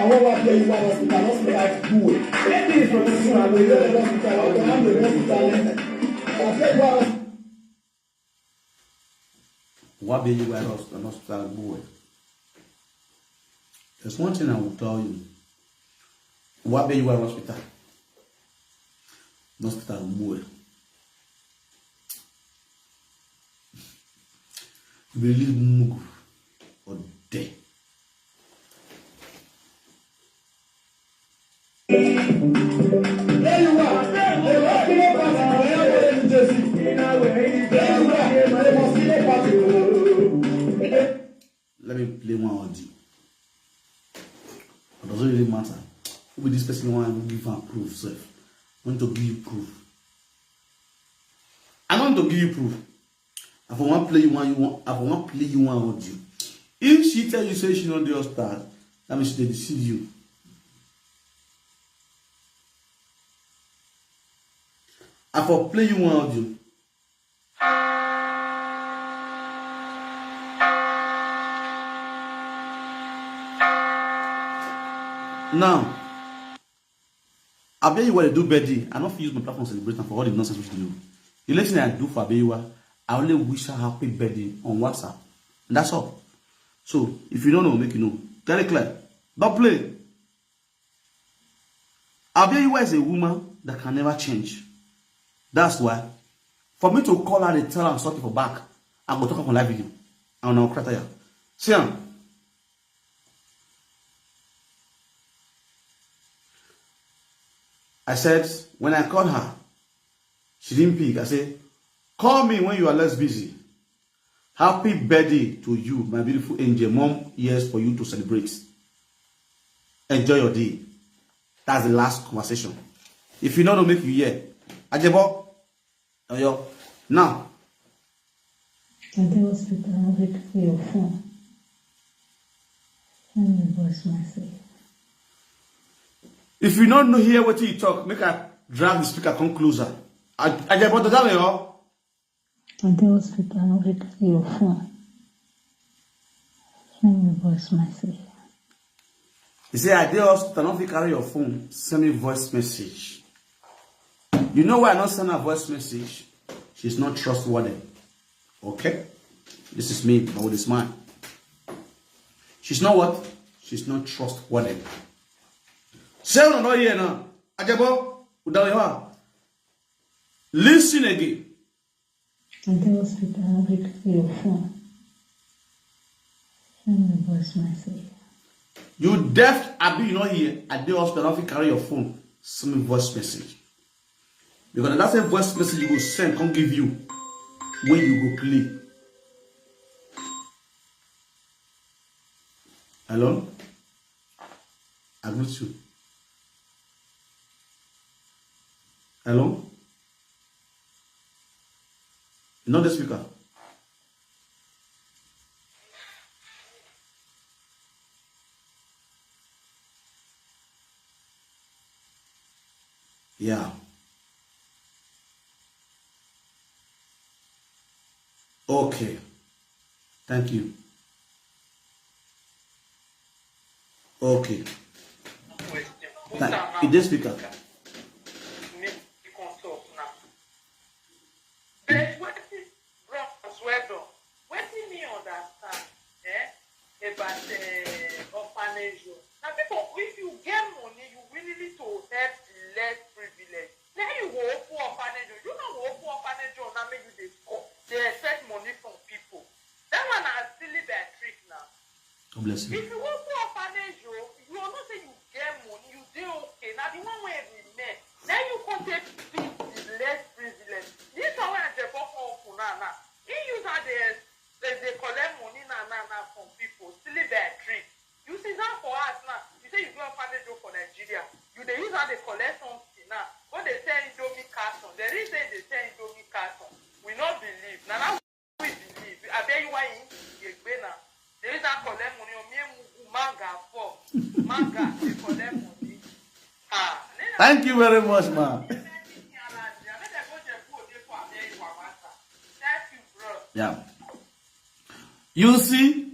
Àwọn wa bí ẹyin wa hospital, hospital gbúwẹ̀. Ẹni ìfọ̀tí sí àwọn ilé ẹ̀rọ hospital, àwọn ọmọ àmì hospital. Àfẹ́ wa. Wa bí ẹyin wa hospital, hospital gbúwẹ̀. There's one thing I will tell you. Wa bí ẹyin wa hospital, hospital gbúwẹ̀. You believe Mugu or dead? There you are. The last killer party for everybody in Jersey. There you are. The most killer party. Let me play one audio. It doesn't really matter. Who be this person want to give am proof sef? Want to give you proof. I want to give you proof. I for wan play you one, you want, I for wan play you one audio. If she tell you say she no dey hospital, that means she dey deceive you. I for play you one audio. Now, Abeg, you want to do birthday? I no fit use my platform celebrate am for all the nonsense wey she dey do. The only thing I do for Abeyiwa, I only wish her happy birthday on WhatsApp. And that's all. So, if you don't know, make you know. Get it clear. Don't play. Abeyiwa is a woman that can never change. That's why, for me to call her and tell her something for back, I go talk am for live video. And I go cry tire. See am. I said, when I called her, she didn't pick. I said, call me when you are less busy. Happy birthday to you, my beautiful angel. Mom, years for you to celebrate. Enjoy your day. That's the last conversation. If you no know, make you hear. Ajebo, Oyo. Now, I dey hospital, I no fit carry your phone. Send me voice message. If you no know hear wetin you talk, make I drag the speaker come closer. Ajebo, does that help? I dey hospital, I no fit carry your phone. Send me voice message. He say, I dey hospital, I no fit carry your phone. Send me voice message. You know why I no send her voice message? She's not trustworthy. Okay? This is me, but with a smile. She's not what? She's not trustworthy. Say no, no, here now. Ajebo, Udawewa. Listen again. I dey hospital, I no fit carry your phone. Send me voice message. You deaf, abi you no hear? I dey hospital, I no fit carry your phone. Send me voice message. Because na that same voice message you go send, come give you when you go play. Hello? I greet you. Hello? You know the speaker? Yeah. Okay. Thank you. Okay. Thank you. This speaker. But wetin, bros, well done. Wetin me understand, eh, about, eh, orphanage home. Na people, if you get money, you willingly to help the less privileged. Then you go open orphanage home. You no go open orphanage home, now make you dey score, dey expect money from people. That one na silly by trick now. God bless you. If you open orphanage home, you know say you get money, you dey okay. Na the one wey remain, then you come take feed the less privileged. This one wey Ajebo come open now, now, he use how they, they, they collect money now, now, now from people, silly by trick. You sit down for house now, you say you go orphanage home for Nigeria. You dey use how they Thank you very much, ma. Yeah. You see,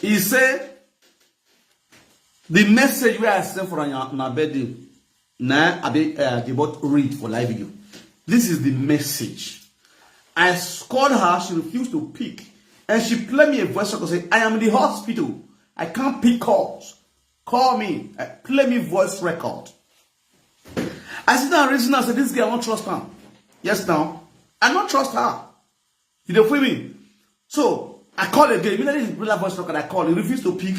he said the message where I sent for na, na birthday. Now I be uh, they bought read for live video. This is the message. I called her, she refused to pick, and she played me a voice record. Say, "I am in the hospital. I can't pick calls. Call me." I play me voice record. I sit down and reason. I said, "This girl, I don't trust her." Yes, now I don't trust her. You dey feel me? So I call again. Immediately, the voice record, I call. He refused to pick,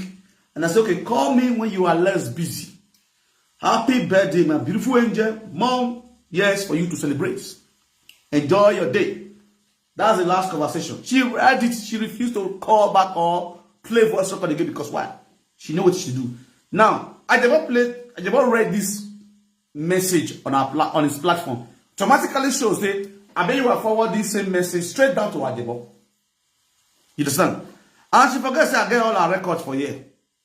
and I said, "Okay, call me when you are less busy." "Happy birthday, my beautiful angel. More years for you to celebrate. Enjoy your day." That's the last conversation. She read it. She refused to call back or play voice record again because why? She know what she do. Now, I never play. I never read this message on our pla- on his platform. Automatically shows say I bet you are forward this same message straight down to Ajebo. You understand? And she forget say I get all her records for here,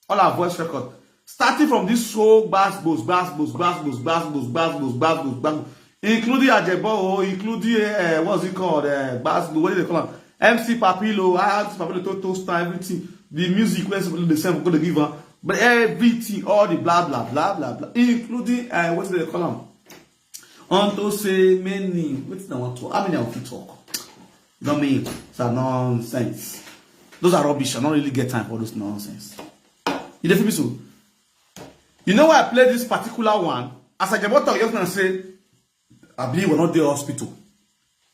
all her voice record, starting from this show, gbas gbos, gbas gbos, gbas gbos, gbas gbos, gbas gbos, gbas gbos, including Ajebo, oh, including uh, what's it called, uh, gbas gbos, what do they call am? M C Papilo, I M C Papilo, Toto Star, everything. The music wey the same go dey give am, but everything, all the blah blah blah blah blah, including uh, what do they call am? Unto say many, wetin I want to, how many I want to talk? You know me, it's a nonsense. Those are rubbish. I don't really get time for those nonsense. You dey feel me so? You know why I play this particular one? As I just talk, you can say, "I believe we're not the hospital."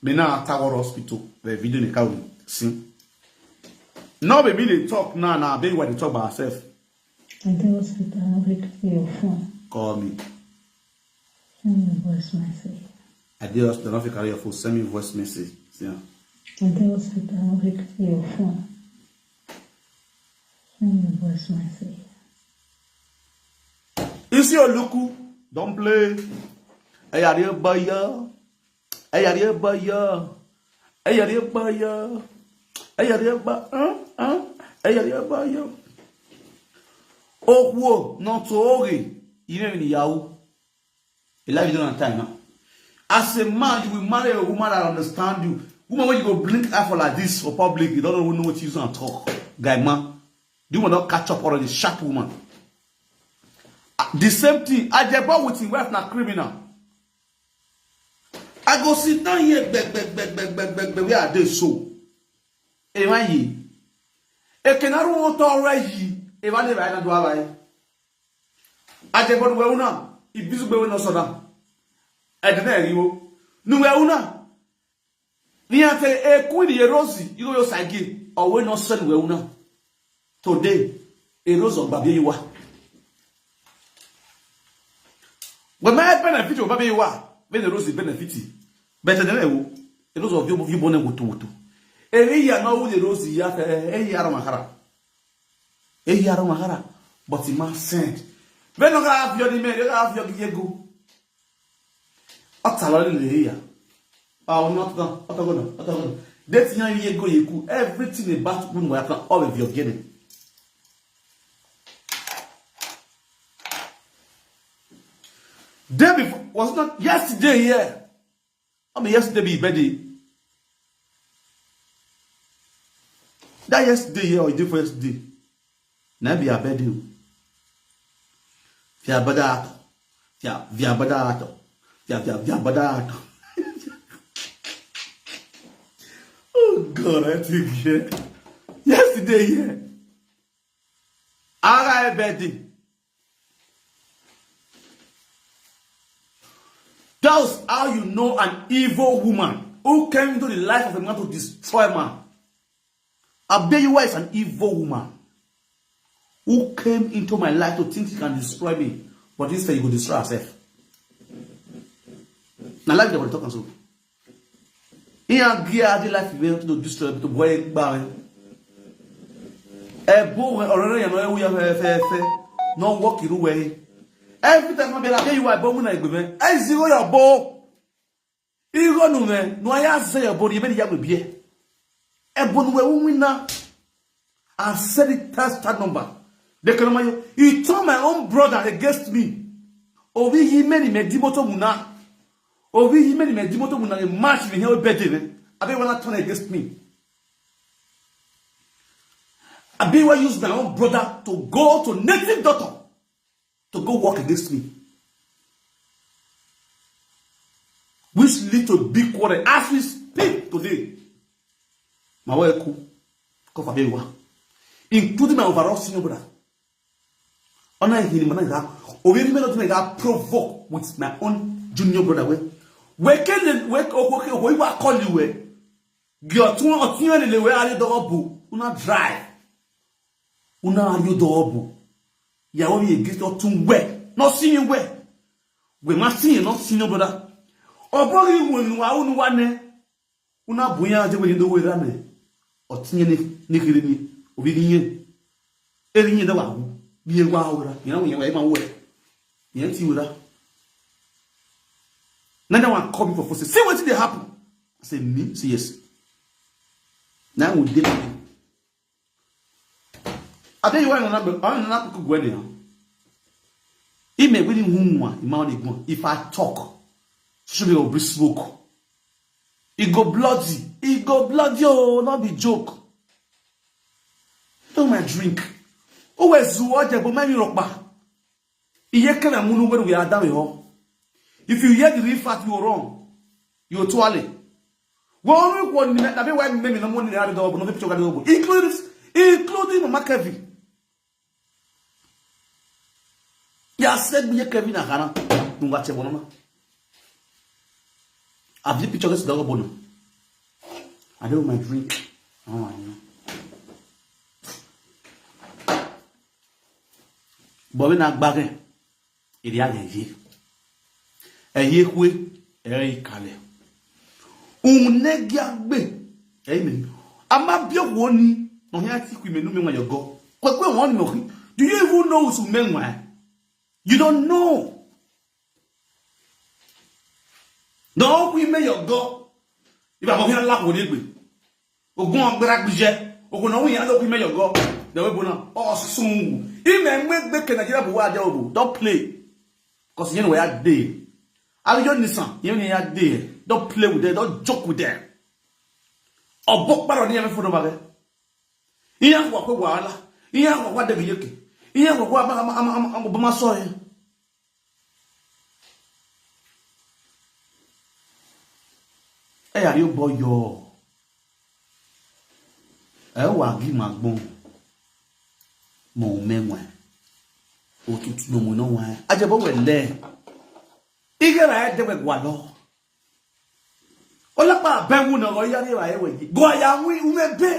Me now Tower Hospital. The video they can see. Now baby they talk now. Now baby what they talk about herself. I dey hospital, I no fit carry your phone. Call me. Send me voice message. I dey hospital, I no fit carry your phone. Send me voice message. Yeah. I dey hospital, I no fit carry your phone. Send me voice message. You see Oluku, don't play. Hey, are you by ya? Hey, are you by ya? Hey, are you by ya? Hey, are you by? Huh? Huh? Hey, are you by ya? Oh, whoa, not so okay. You know in the Yahoo. A life you don't have time now. As a man, you will marry a woman that understand you. Woman, when you go blink eye for like this for public, you don't even know what you use and talk. Guy, man, you will not catch up already. Sharp woman. Ah, the same thing. Ajebo with his wife na criminal. I go sit down here, beg, beg, beg, beg, beg, beg, beg. Where are they so? Ewa yi. Ekenaru won to re yi. Ewa le ba na do awa yi. Ajebo nuwe una. Ibizu gbe we no so da. Ede na eriwo. Nuwe una. Ni ate e ku ni erosi. Igo yo sagi. Owe no so nuwe una. Today, erosi ogba bi wa. We ma benefit ogba bi wa. When erosi benefit. But then ewo. Erosi of you you bone wutu wutu. Eri ya no wu erosi ya fe. Eri ya ro mahara. Eri ya ro mahara. But he must send. When no ga have your name, you have your yego. Ọta lọ nílé yíyá. Àwọn ọmọ ọtọ ọtọ gbọ́dọ̀ ọtọ gbọ́dọ̀. Date yan yego yeku. Everything about woman wa kan all of your getting. Day before was not yesterday here. I mean yesterday be birthday. That yesterday here or day for yesterday. Na be abedi o. Fi abada ato. Fi a- fi abada ato. Fi a- fi a- fi abada ato. Oh God, I think yeah. Yesterday yeah. Ara ebedi. That's how you know an evil woman who came into the life of a man to destroy man. Abeyiwa is an evil woman who came into my life to think she can destroy me, but instead you go destroy herself. Na life dey talk am so. Ihe a gị adị life ibe to destroy to boy gba. Ebo we ọrịrị ya na ewu ya fe fe fe. No work iru we. Every time I be like you I bo mu na igbe me. I zero your bo. Igo nu me no ya say your body be ya gbe bie. Ebo nu we wu na. I said it test that number. They can you. He turned my own brother against me. Obi yi many me dimoto muna. Obi yi many me dimoto muna. A match in here birthday. Abi wanna turn against me. Abi want use my own brother to go to native daughter to go work against me. Which lead to big quarrel as we speak today. My wife could cover me one, including my overall senior brother. Ona hini mana ga. Obi me not me ga provoke with my own junior brother. We we can we okay okay we wa call you we. Gi otun otun le le we are double. Una drive. Una are double. Ìyàwó mi against otun we. Not seeing we. We must see not senior brother. Obo ri won wa unu wa ne. Una bunya je we do we ra ne. Otinye ni ni kiri ni. Obi ni yen. Eri yen da wa. Bi e wa o ra. Yen wa yen wa ma we. Yen ti we ra. Na that one call me for phone. Say, "See wetin dey happen." I say, "Me?" Say, "Yes." Now we dey. I tell you why I'm not, I'm not cook well now. He may really who one, he may only go. If I talk, should be obi smoke. It go bloody. It go bloody. Oh, not be joke. Don't my drink. Oh, where's the water? But my rock bar. Iye kele munu where we are down here. If you hear the real fact, you wrong. You twirly. Well, only one minute. I mean, why me me no money have double, no picture double. Including including Mama Kevin. Ya said me Kevin na kana. Nunga che bonoma. Have the picture this double bono. I don't my drink. Oh, I know. But when I back in, èrè àgẹ̀yẹ. Ẹ̀yẹ kwe, ẹ̀rẹ́ ìkàlẹ̀. Òun nẹ́gí àgbè. Ẹ̀yìn mi. A máa bí òwò ni. Ọ̀hìn àti ìkú ìmẹ̀nú mi wọ̀nyọ̀ gọ́. Kwẹ̀kwẹ̀ wọ́n ni mọ̀ kí. Do you even know who's mẹ́wàá? You don't know. Don't we may your go. If I go here, laugh with it. Ogun agbára gbíjẹ. Ogun náà wíyàn ló kú mẹ́yọ̀ gọ́. The way bona. Oh, soon. Ime mgbe ke Nigeria bụ wa aja obo. Don't play. Because you know where I dey. Are you Nissan? You know where I dey. Don't play with them. Don't joke with them. Ọbọ kpara ni eme fodo bage. Ihe ahụ akwe wala. Ihe ahụ akwa dege yeke. Ihe ahụ akwa ama ama ama ama ama ama sorry. Ẹ yà rí ó bọ yọ. Ẹ wà gí màá gbọ́n. Mọ̀ ọ́ mẹ́wọ̀n. Òtútù ló mú iná wá. Ajẹ́bọ̀ wẹ̀ lẹ́. Ige rà ẹ́ dẹ́gbẹ̀ gbà lọ. Ó lápá abẹ́wò náà, ó yára ìwà ẹ̀wẹ̀ yìí. Gọ̀ àyà àwọn ìwé bẹ́ẹ̀.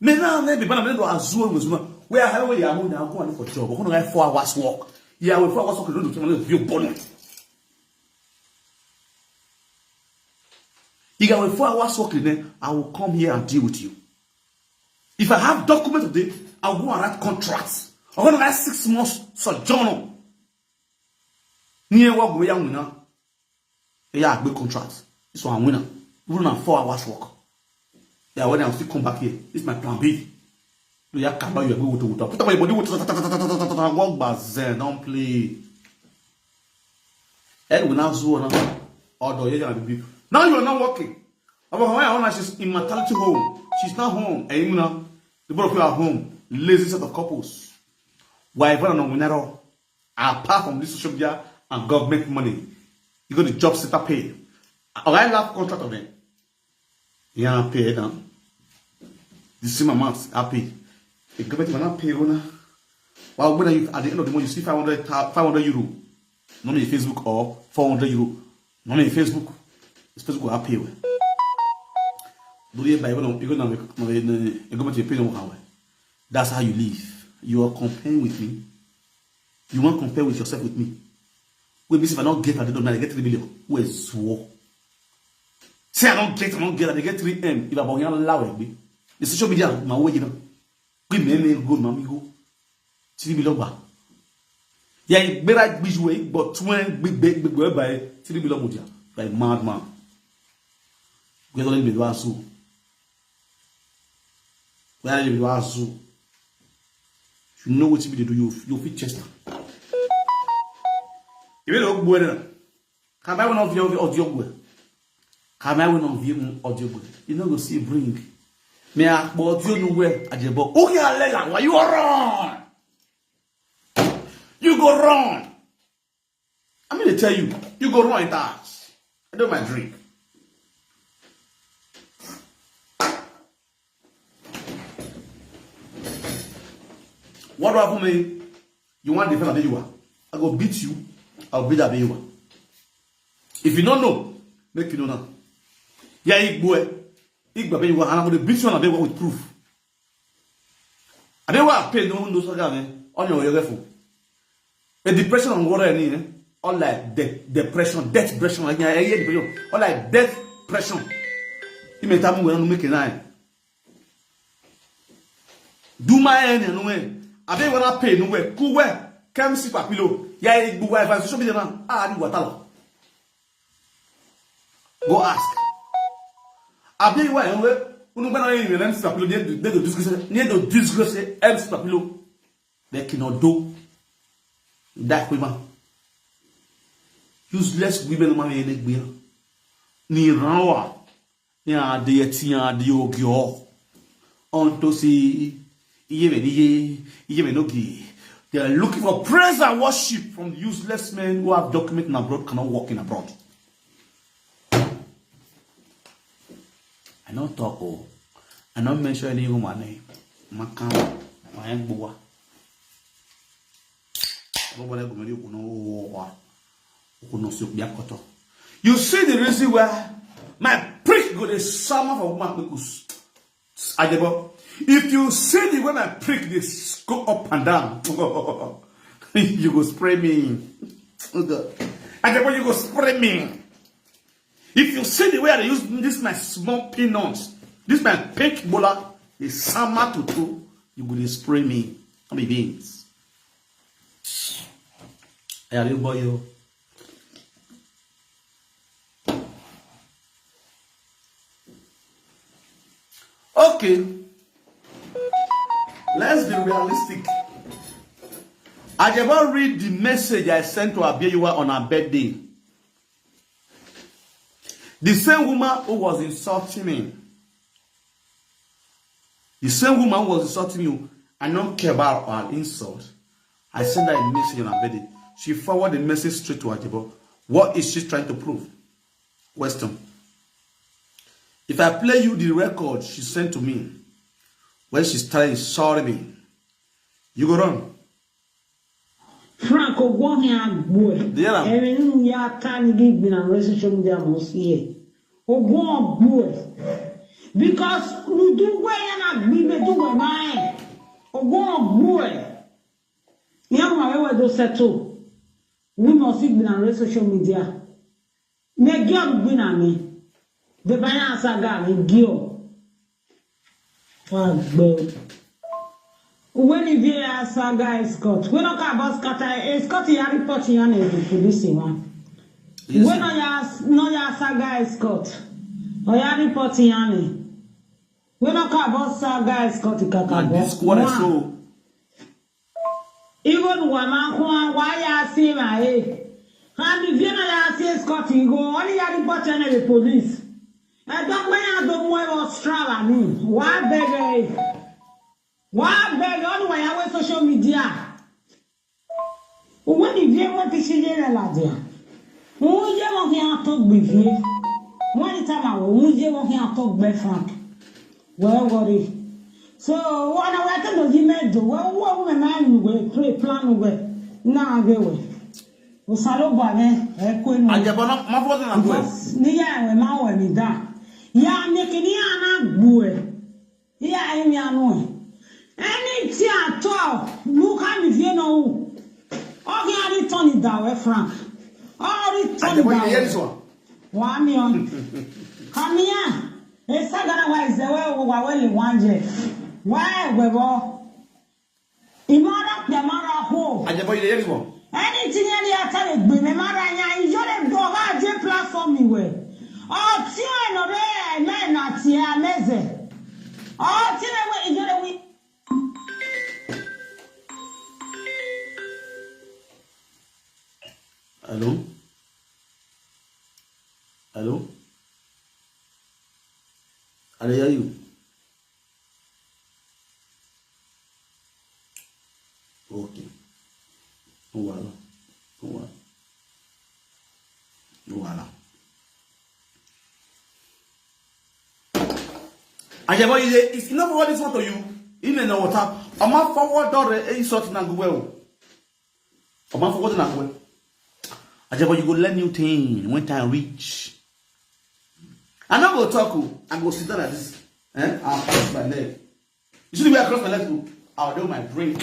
Mena ne bi bana mena do azuo we zuma. We are highway ya mo na go for job. Ko no four hours work. Ya we four hours work no do to no view bono. You got we four hours work in there. I will come here and deal with you. If I have documents today, I will go and write contracts. I want to write six months sojourn. Near work we are now. Yeah, big contract. This one winner. Even on four hours work. Yeah, when I still come back here, it's my plan B. Do you can you go to water? Put up your body with work, but then don't play. And we now so now. Although you are big. Now you are not working. About why I want she's in maternity home. She's not home. And you know, the both of you are home. Lazy set of couples. Why even on winner? Apart from this social media and government money, you go to job center pay. Or I love contract of them. Yeah, pay them. The same amount I pay. The government will not pay you now. Well, when you at the end of the month you see five hundred, five hundred euro. No me Facebook or four hundred euro. No me Facebook. It's Facebook will pay well. Do you buy when you go now? The government will pay them. That's how you live. You are comparing with me. You want compare with yourself with me? Wey be say if I no get at the end of the night, I get three million. Who is war? Say I don't get, I don't get, I get three M. If I born young law me, the social media my way you know. Give me me go, mommy go. Three million ba. Yeah, you better be you, but twenty big big big by three million mudia. Like madman. We don't need to ask you. Where you ask you? You know what you do. You you fit chest. Ibe lo gbo na. Ka ba won of your audio gbo. Ka ba won of you audio gbo. You no go see bring. Me a gbo audio no we Ajebo. Oke alela, why you run? You go run. I mean to tell you, you go run it out. I do my drink. What do I mean? You want to defend Adeyewa? I go beat you. I'll beat Adeyewa. If you don't know, make you know now. Yeah, Igbo, eh? Igbo Adeyewa, and I'm going to beat you on Adeyewa with proof. Adeyewa pay no no saga me. On your level. A depression on water any, eh? All like de depression, death depression, like yeah, yeah, depression. All like death depression. He may tell me when I'm making nine. Do my end no way. Adeyewa na pay no way. Ku way. Come see papilo. Yeah, Igbo wife and social media now. Ah, di water. Go ask. Adeyewa en we. Unu gba na yin le M C papilo. Ni do disgrace. Ni do disgrace M C papilo. They cannot do. That women. Useless women ma me ne gbe. Ni ran wa. Ni ade ti ade ogio. On to see. Iye me ni ye. Iye me no gi. They are looking for praise and worship from useless men who have document in abroad, cannot work in abroad. I no talk, oh. I no mention any woman name. Makam, my boy. Nobody go make you know. You see the reason why my prick go the summer for woman because Ajebo, if you see the way my prick this go up and down, you go spray me. Oh God. Ajebo, you go spray me. If you see the way I use this my small peanuts, this my pink bola, the summer to two, you go dey spray me. I'm a beans. I are you boy you. Okay. Let's be realistic. Ajebo, read the message I sent to Abiyewa on her birthday. The same woman who was insulting me. The same woman who was insulting you. I don't care about her insult. I sent her a message on her birthday. She forwarded the message straight to Ajebo. What is she trying to prove? Question. If I play you the record she sent to me, when she's telling sorry me, you go run. Frank, ogwo hia gbue. There are. Emi nu ya ta ni gi gbina lori social media mo si e. Ogwo gbue. Because lu du we ya na gbi me du we ma e. Ogwo gbue. Ya ma we we do settle. We must see gbina lori social media. Me gi ogbi na me. The banya saga me gi o. Agbo. When you hear saga escort, we no ka boss kata escort ya report ya na the police one. Yes, we no ya no ya saga escort. O ya report ya ni. We no ka boss saga escort kaka. And this quarter so Even wa ma kwa wa ya si ma e. Ka mi vie na ya si escort go. Only ya report na the police. E don me ya do mo e o strava ni. Wa beg e. Wa beg on wa ya we social media. Uwe ni vie mo ti si ye na la dia. Mo ye mo fi an to gbe vie. Mo ni ta ma wo, mo ye mo fi an to gbe Frank. Well worry. So wana wa ta no yi me do. Wa wa wo me ma nu we pre plan we. Na ge we. O sa lo ba me e ko nu. Ajebo na ma fo na gwe. Because ni ya we ma we mi da. Ya me kini ana gwe. Iya imi anu e. Anything at all. Look at me you know. Okay, I turn it down, eh, Frank. I turn it down. Wa mi on. Come here. E sagana wa is the way wa we le wanje. Wa we bo. Imara pe mara ho. Ajebo ile yeri mo. Anything any attack gbe me mara nya ijo le do ga je platform mi we. O ti o no re me na ti ameze. O ti le we ijo le we. I dey hear you. Okay. No wahala. No wahala. No wahala. Ajebo, you dey, if you no forward this one to you, you may know what up. I'ma forward the insult na go well. I'ma forward na go well. Ajebo, you go learn new thing when time reach. I no go talk o. I go sit down like this. Eh? I'll cross my leg. You see the way I cross my leg? I'll do my drink.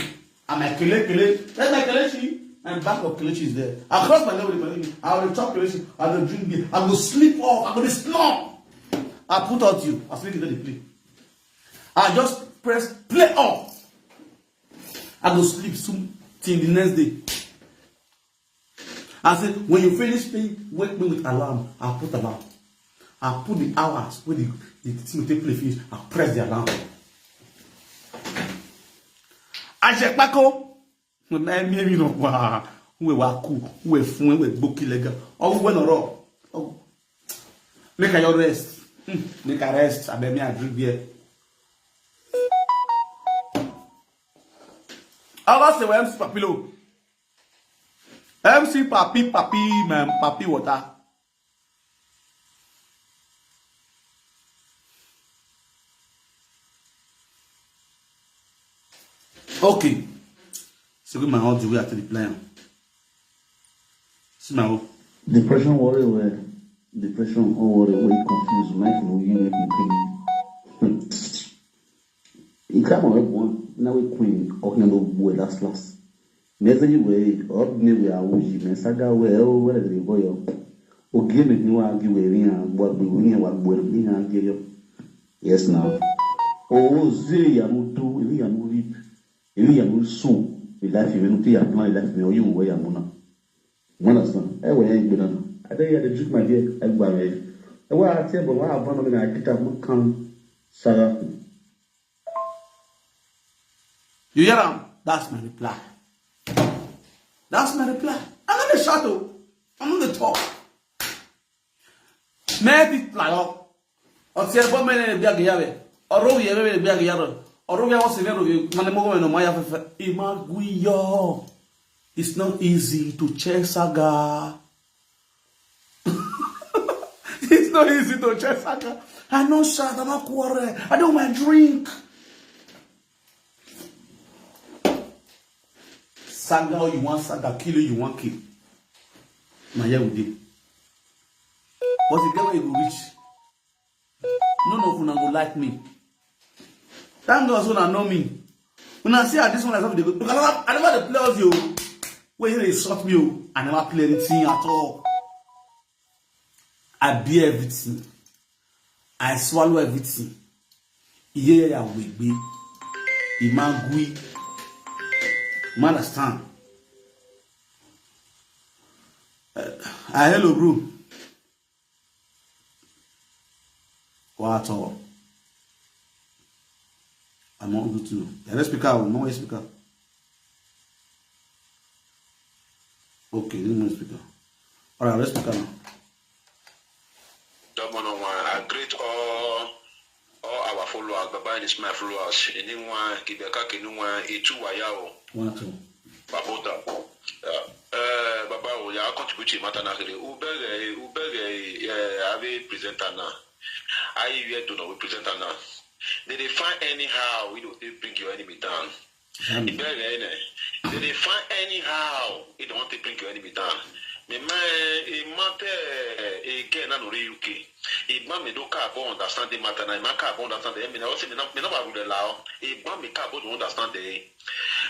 And my kele kele. That's my kelechi. My bag of kelechi is there. I cross my leg with the kelechi. I will chop kelechi. I will drink beer. I will sleep off. I will snore. I put out you. I sleep in the play. I just press play off. I go sleep soon till the next day. I say, when you finish playing, wake me with alarm. I put alarm. I put the hours where the, the thing will take place finish. I press the alarm. Ajepako. When I me me no wa. Who wa ku? Who fun? Who bokilega? Oh, who no ro? Oh, make I rest. Hmm, make I rest. I bet me I drink beer. I was the M C Papilo. M C Papi, Papi, man, Papi water. Okay. So give my audio where I take the plan. See my own. Depression worry where depression or worry where confuse life no you make me pain. Ikama we bua na we queen okina no bua last last. Meze yi we ob ne we awuji me saga we o we le boyo. Ogie me ni wa gi we ri an bua gbe we ni wa gbe ri an gi yo. Yes now. O zi ya mu tu ri ya mu rip. Ri ya mu su. Ri life me no ti ya plan life me o yu we ya mu na. You understand? Ewe ya gbe na. I tell you I dey drink my beer. I gba me. Ewe ati e bo wa ba no me na kita mo kan saga. You hear am? That's my reply. That's my reply. I no dey shout o. I no dey talk. Many people are up. Ọtí ẹgbọ́n mẹ́rin ẹgbẹ́ àgẹ́yà rẹ̀. Ọ̀rọ̀ òye mẹ́rin ẹgbẹ́ àgẹ́yà rẹ̀. Ọ̀rọ̀ òye wọ́n sì mẹ́rin òye. Wọ́n ní mọ́wọ́ ẹ̀nà mọ́yà fẹ́fẹ́. Ìmọ̀ guyọ̀. It's not easy to chase saga. It's not easy to chase saga. I no shout, I no quarrel. I do my drink. Saga, you want saga, kill you, you want kill. Na here we dey. But the girl wey go reach, none of una go like me. Thank God, so una know me. Una see how this one like dey go. Because I never, I never dey play audio. Wey you dey insult me o. I never play anything at all. I bear everything. I swallow everything. Iye ya wegbe. Imagui. You understand? Uh, I hello, bro. What at all? I'm on YouTube. The next speaker, I'm on speaker. Okay, this is speaker. All right, let's speaker now. Double no one. I greet all all our followers, Baba and Ismail followers. Anyone, Kibeka, anyone, Itu Wayao. One, two. Babota. Yeah. Uh, Baba, we are contributing matter na kere. Ubere, ubere, uh, have a presenter now. I hear to know we presenter now. They dey find anyhow we don't bring your enemy down. Ìbẹ̀rẹ̀ ẹ̀ nẹ̀. They dey find anyhow if they want to bring your enemy down. Me man, a matter again, I no real U K. If man me do car go understand the matter, na man car go understand the. Me na say me na me na ba rule lao. If man me car go understand the.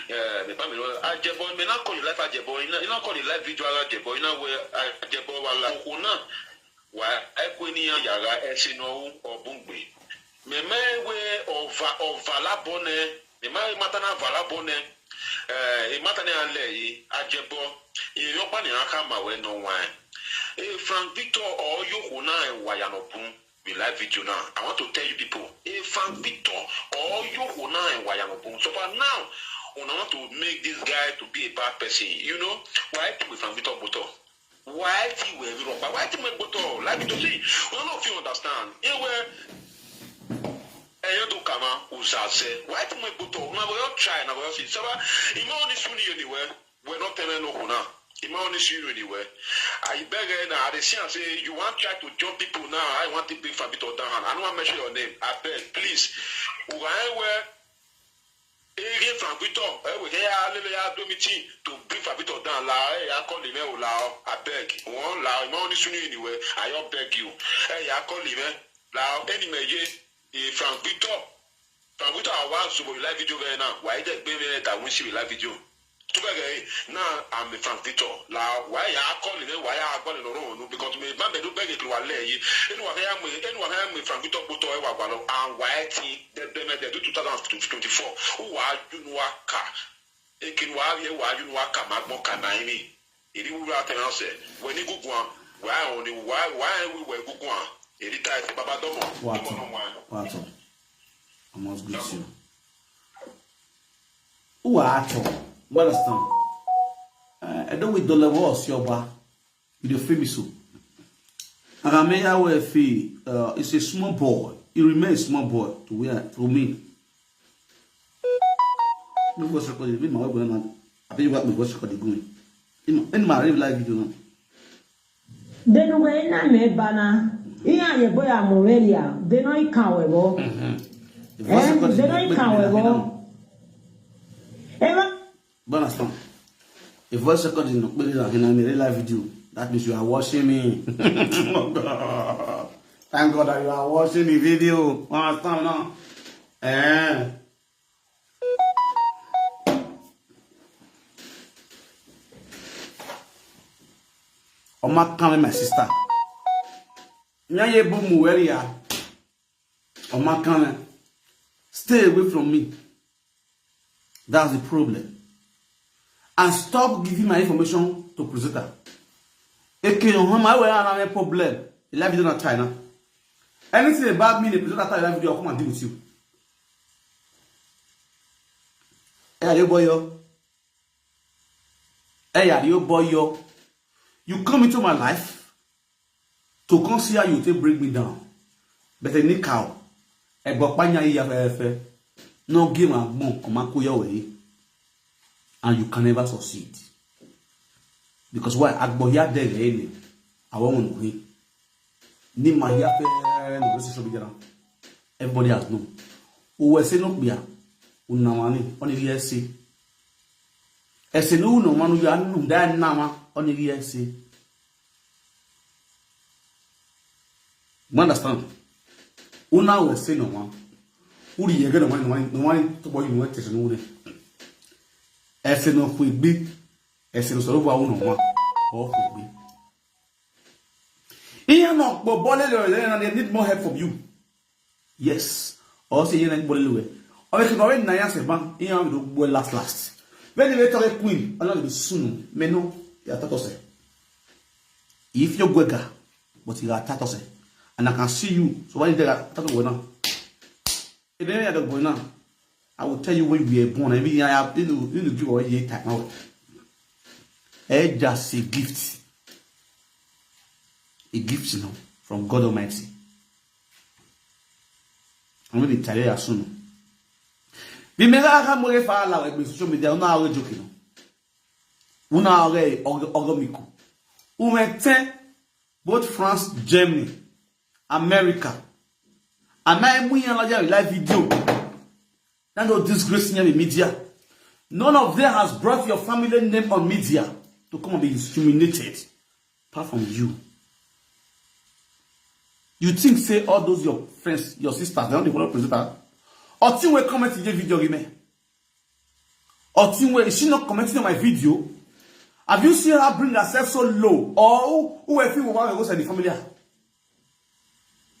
Eh, me ba me no. Ajebo, me na call you live Ajebo. You na call you live video Ajebo. You know where Ajebo wala. Kuna. Wa ekwe ni ya yara esi no obungbe. Me me we ova ova labone. Me ma mata na vala bone. Eh, e mata ne ale yi ajebo. E yo pa ni aka ma we no wan. E Frank Victor or yo ko na e wa ya no bun. We live video now. I want to tell you people. E Frank Victor or yo ko na e wa ya no bun. So for now, una want to make this guy to be a bad person. You know why people Frank Victor Boto? Why ti we mi ropa? Why ti me gbọ́dọ̀? Like to see. Una no fit understand. Ewe. Ama uzaze. Why too much buto? Una go just try, una go just see. Saba, ima oni suni anywhere. We no tell no kuna. Ima oni suni anywhere. I beg her now. I dey see am say you wan try to jump people now. I want to bring Fabito down. I no wan mention your name. I beg, please. Uga ewe. Ege Frank Victor. Ewe ke ya lele ya do meeting to bring Fabito down. La, eh, ya call him, eh, o la, o. I beg. One la, ima oni suni anywhere. I just beg you. Eh, ya call him, eh. La, o, anywhere, ye. Eh, Frank Victor. Frank Victor, I want to live video very now. Why they pay me that we see live video? To be again, now I'm a Frank Victor. La, why ya call him? Why ya call him? No, no, because me, man, me do beg it to a lay. Anyone here, me, anyone here, me, Frank Victor, put away, and why thing, they, they, they do two thousand twenty-four. Who are you, no, car? Ekin wa ye wa you wa ka magmo ka na imi. Iri wura te na se. Weni gugwan. Wa oni wa wa we we gugwan. Iri ta se baba domo. Wato. Domo no wa. Wato. I must greet you. Wato. You understand? Uh, I don't with the level of your bar. You dey feel me so. Agameya Wefe, uh, is a small boy. He remains small boy to where, to me. No voice recording. Me, my wife, I think you got my voice recording going. In, in my real life video now. Then we na me bana. Iya ye boy amorelia. Then I can't we go. The voice recording. Then I can't we go. Eva. But understand. A voice recording no put it in a real life video. That means you are watching me. Thank God that you are watching the video. Understand now? Eh. Oma Kame, my sister. Nya ye bu mu weri ya. Oma Kame. Stay away from me. That's the problem. And stop giving my information to presenter. Eke no hama we have a problem. The life is not China. Anything about me, the presenter tell you, I'll come and deal with you. Hey, are you boy, yo? Hey, are you boy, yo? You come into my life to come see how you take break me down. But a nick cow, a bokpanya ya fe, no give a bon, come and go your way. And you can never succeed. Because why? Agbo here there, any. I won't win. Ni ma here fe, no, social media. Everybody has known. Who will say no, be a, unawani, only here say. Ese no, no, manu, you are no, that nama, only here say. You understand? Una we say no one. Uri yege no one, no one, no one to boy, no one, no one. Ese no kwe bi. Ese no soro wa no one. O kwe bi. Iya no gbo bole le le na, they need more help from you. Yes. Or say you need bole le. Or you can already na ya se ban. Iya we do boy last last. When they talk a queen, I know the soon. Me no. Ya tato se. If you gwega, but you are tato se. And I can see you. So why you there tato we now? If you are going now, I will tell you when you were born. I mean, I have, you know, you know, give away your time out. Eh, just a gift. A gift, you know, from God Almighty. I'm going to tell you as soon. Bi me ga ka mo le fa la we bi social media, una are joking. Una are ogo, ogo miku. Ume ten, both France, Germany, America. And now we are not live video. Now no disgrace in the media. None of them has brought your family name on media to come and be humiliated. Apart from you. You think say all those your friends, your sisters, they don't follow presenter? Or think we comment in the video, give me. Or think we, is she not commenting on my video? Have you seen her bring herself so low? Or who, who will feel what goes in the family?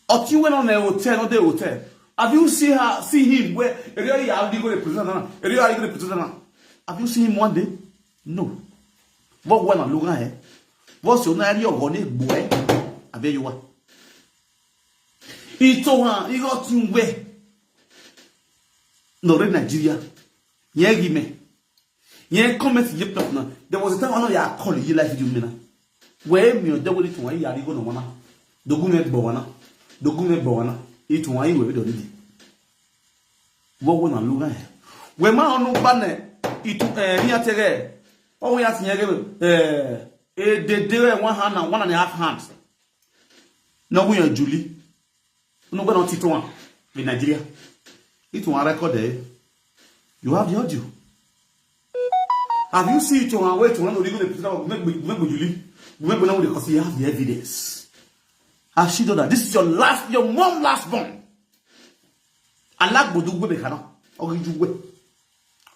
Or think we on a hotel, not the hotel. Have you seen her, see him where, area you are going to present now? Area you are going to present now? Have you seen him one day? No. What one look at? What's your name? Your one boy? I bet you what. He told her, he got him where? No, in Nigeria. Yeah, give me. Yeah, comment, you play now. There was a time I know you are calling you like you, man. Where me, the way to why you are going to wanna. The good man, Bowana. The good man, Bowana. It why you were the lady. Wo wo na lu ga he. We ma onu ba ne itu eh ni atere. O wo ya tinye ge eh e de de we one hand and one and a half hands. No we yan Julie. No go no tito one in Nigeria. It one record eh. You have the audio. Have you seen it one? Wait, one no go dey present make make Julie. Make we now dey consider you have the evidence. Has she done that? This is your last, your mom last born. Alagbodo gbe be kana. Ogi ju gbe.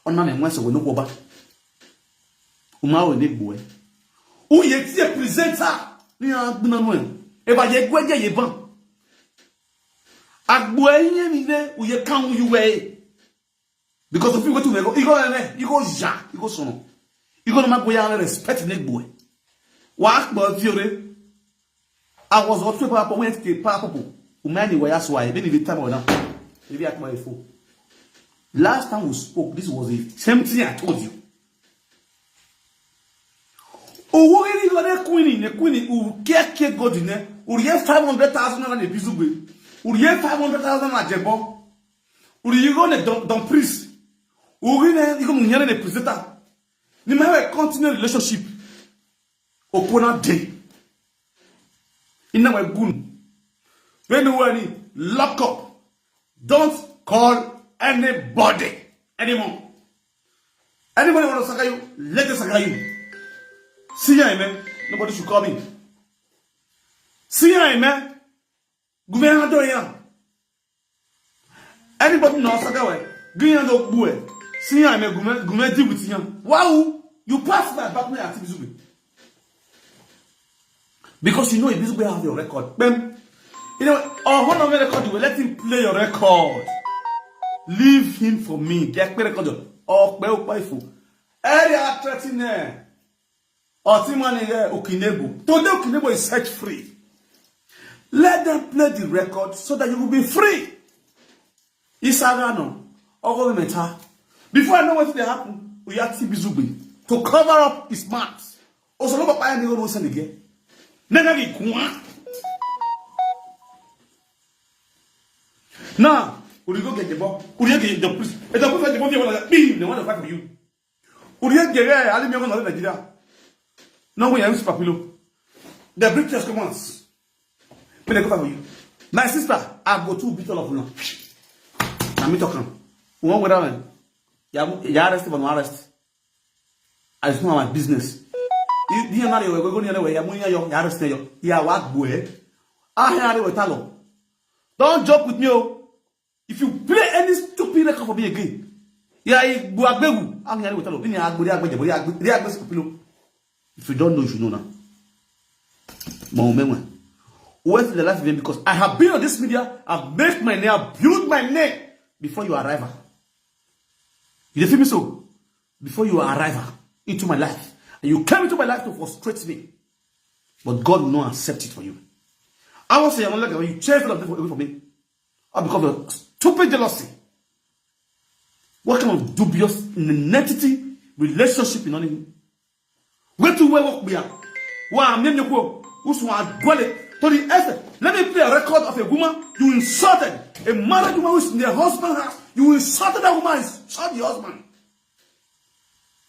Ona me nwa so we no go ba. Uma we ne gbo e. U ye tie presenter ni a gbona no e. E ba ye gwe je ye ban. Agbo e yen ni le u ye kan u we. Because of you go to me go. Igo ene, igo ja, igo sono. Igo no ma go ya respect ne gbo e. Wa akpo fiore. I was also papa when ke papa. Umani wa yaso ai. Beni bi tamo na. Maybe akpo ifo. Last time we spoke, this was the same thing I told you. Owó rí lọ ní Queen ní Queen ò kíákíá gòdì ní orí yẹ five hundred thousand naira ní Bizugbe, orí yẹ five hundred thousand naira jẹ̀bọ́, orí yìí rọ ní Don Don Prince, orí ní ikú mu yẹn ní presenter ní ma wẹ̀ continue relationship. Okona day. Iná wẹ̀ gùn. When you were in lock up, don't call anybody anymore. Anybody want to sucker you, let them sucker you. See ya, man. Nobody should call me. See ya, man. Gume ando ya. Anybody no sucker we. Gume ando bue. See ya, man. Gume gume deal with ya. Wow, you pass my back me at Bizugbe. Because you know if Bizugbe have your record. Bam. You know, oh, hold on, record. You will let him play your record. Leave him for me. Get me record. Oh, pe o pe fo. Area threatening there. Otimani here, Okinebo. Today Okinebo is set free. Let them play the record so that you will be free. Isagano, Ogo Meta. Before I know what will happen, we have T B Zugbe to cover up his mouth. Also, no papa ni go send again. Nega gi kwa. Now, we go get the ball. We get the police. If the police get the ball, they want to beam. They want to fight for you. Uriye gere ali mi ọkọ Nigeria. No we use papilo. The British commands. Me dey go for you. My sister, I go to beat all of you. Na me talk am. One way down. Ya ya arrest for no arrest. I just know my business. You you know you go go near where ya money yo ya arrest yo. Ya wa gbo e. Ah ya re we ta lo. Don't joke with me o. If you play any stupid record for me again, yeah, Igbo Agbegu, I'm here with you. Ni Agbo, Agbo, Agbo, Agbo, Agbo. If you don't know, you should know now. Mo memory. Wait till the life event because I have been on this media, I've made my name, I've built my name before your arrival. You dey feel me so? Before your arrival into my life. And you came into my life to frustrate me. But God will not accept it for you. I was saying, I'm not like when you chase it away from me. All because of stupid jealousy. What kind of dubious entity relationship in only? Where to where work we are? Why I'm in the go? Who's one dwelling to the essence? Let me play a record of a woman you insulted, a married woman who's in their husband's house. You insulted that woman, insult the husband.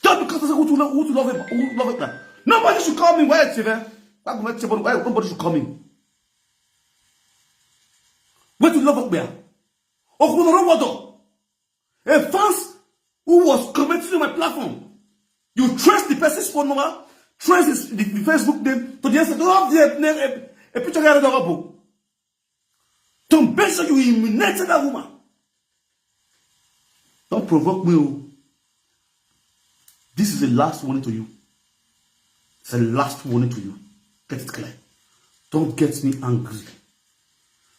Just because I say who to love, who to love him, who love him. Nobody should call me why it's there. Why nobody should call me? Where to love up there? Okunoro Wodo. A fans who was commenting on my platform. You trace the person's phone number, trace his, the, the Facebook name to the essence of the name, a, a picture guy of. Don't make sure you eliminated that woman. Don't provoke me. Oh. This is the last warning to you. It's the last warning to you. Get it clear. Don't get me angry.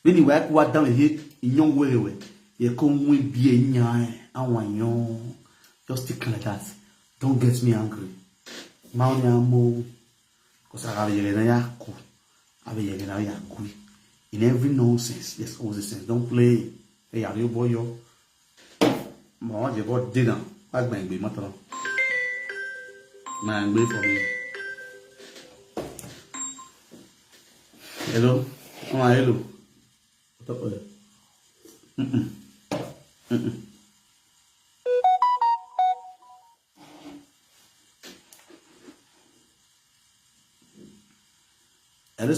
When you work what down here in young way, you come with be a young. Just stick like that. Don't get me angry. Maoni amo. Because I have a young. I have a young. In every nonsense, there's always a sense. Don't play. Hey, are you boy? Yo. Ma wa je bo dina. Wa gba igbe moto na. Ma igbe for me. Hello. Oh, hello. What up? Mm-mm. Mm-mm.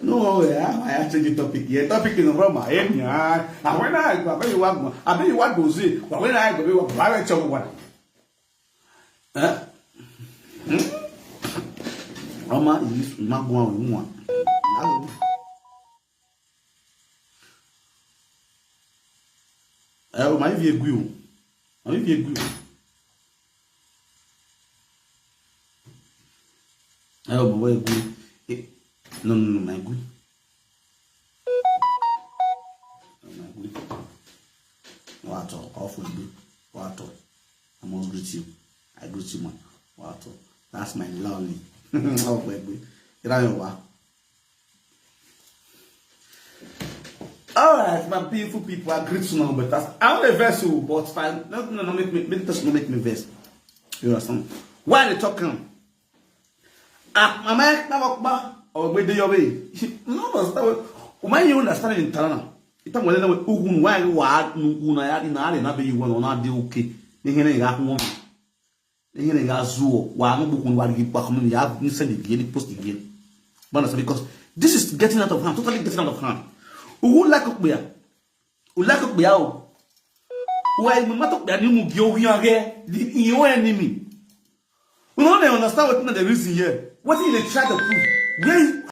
No, yeah, I change the topic. Yeah, topic is from my head. Yeah, I when I go, I bet you what, I bet you what goes it. But when I go, I bet you what. Eh? Hmm? Ọmọ yìí má gun àwọn ìmú wọn. Ẹ o, màá fi egui o. Màá fi egui o. Ẹ o, màá egui. Eh, no, no, no, màá egui. Màá egui. Wàá tọ̀, ọ̀fọ̀ egui. Wàá tọ̀. I must greet you. I greet you, man. Wàá tọ̀. That's my lovely. Ọ̀fọ̀ egui. Ìrà yẹn wá. All right, my beautiful people, I greet you now, but that's, I only verse you, but fine. No, no, no, make me, make this no make me verse. You understand? Why they talking? Ah, my man, my papa, or where they your way? No, no, stop. Why you understand in Tana? Ita wale na ugun why wa nu una ya na are na be you wan na de okay. Ni hene ga ku won. Ni hene ga zuo wa no bu kun wa gi pa ko ni ya ni send gi ni post gi. But because this is getting out of hand, totally getting out of hand. Ugu la ko ya. U la ko ya o. Why mo ma to ya ni mu gi o yan ge. The your enemy. We don't understand what the reason here. What is the try to prove? Where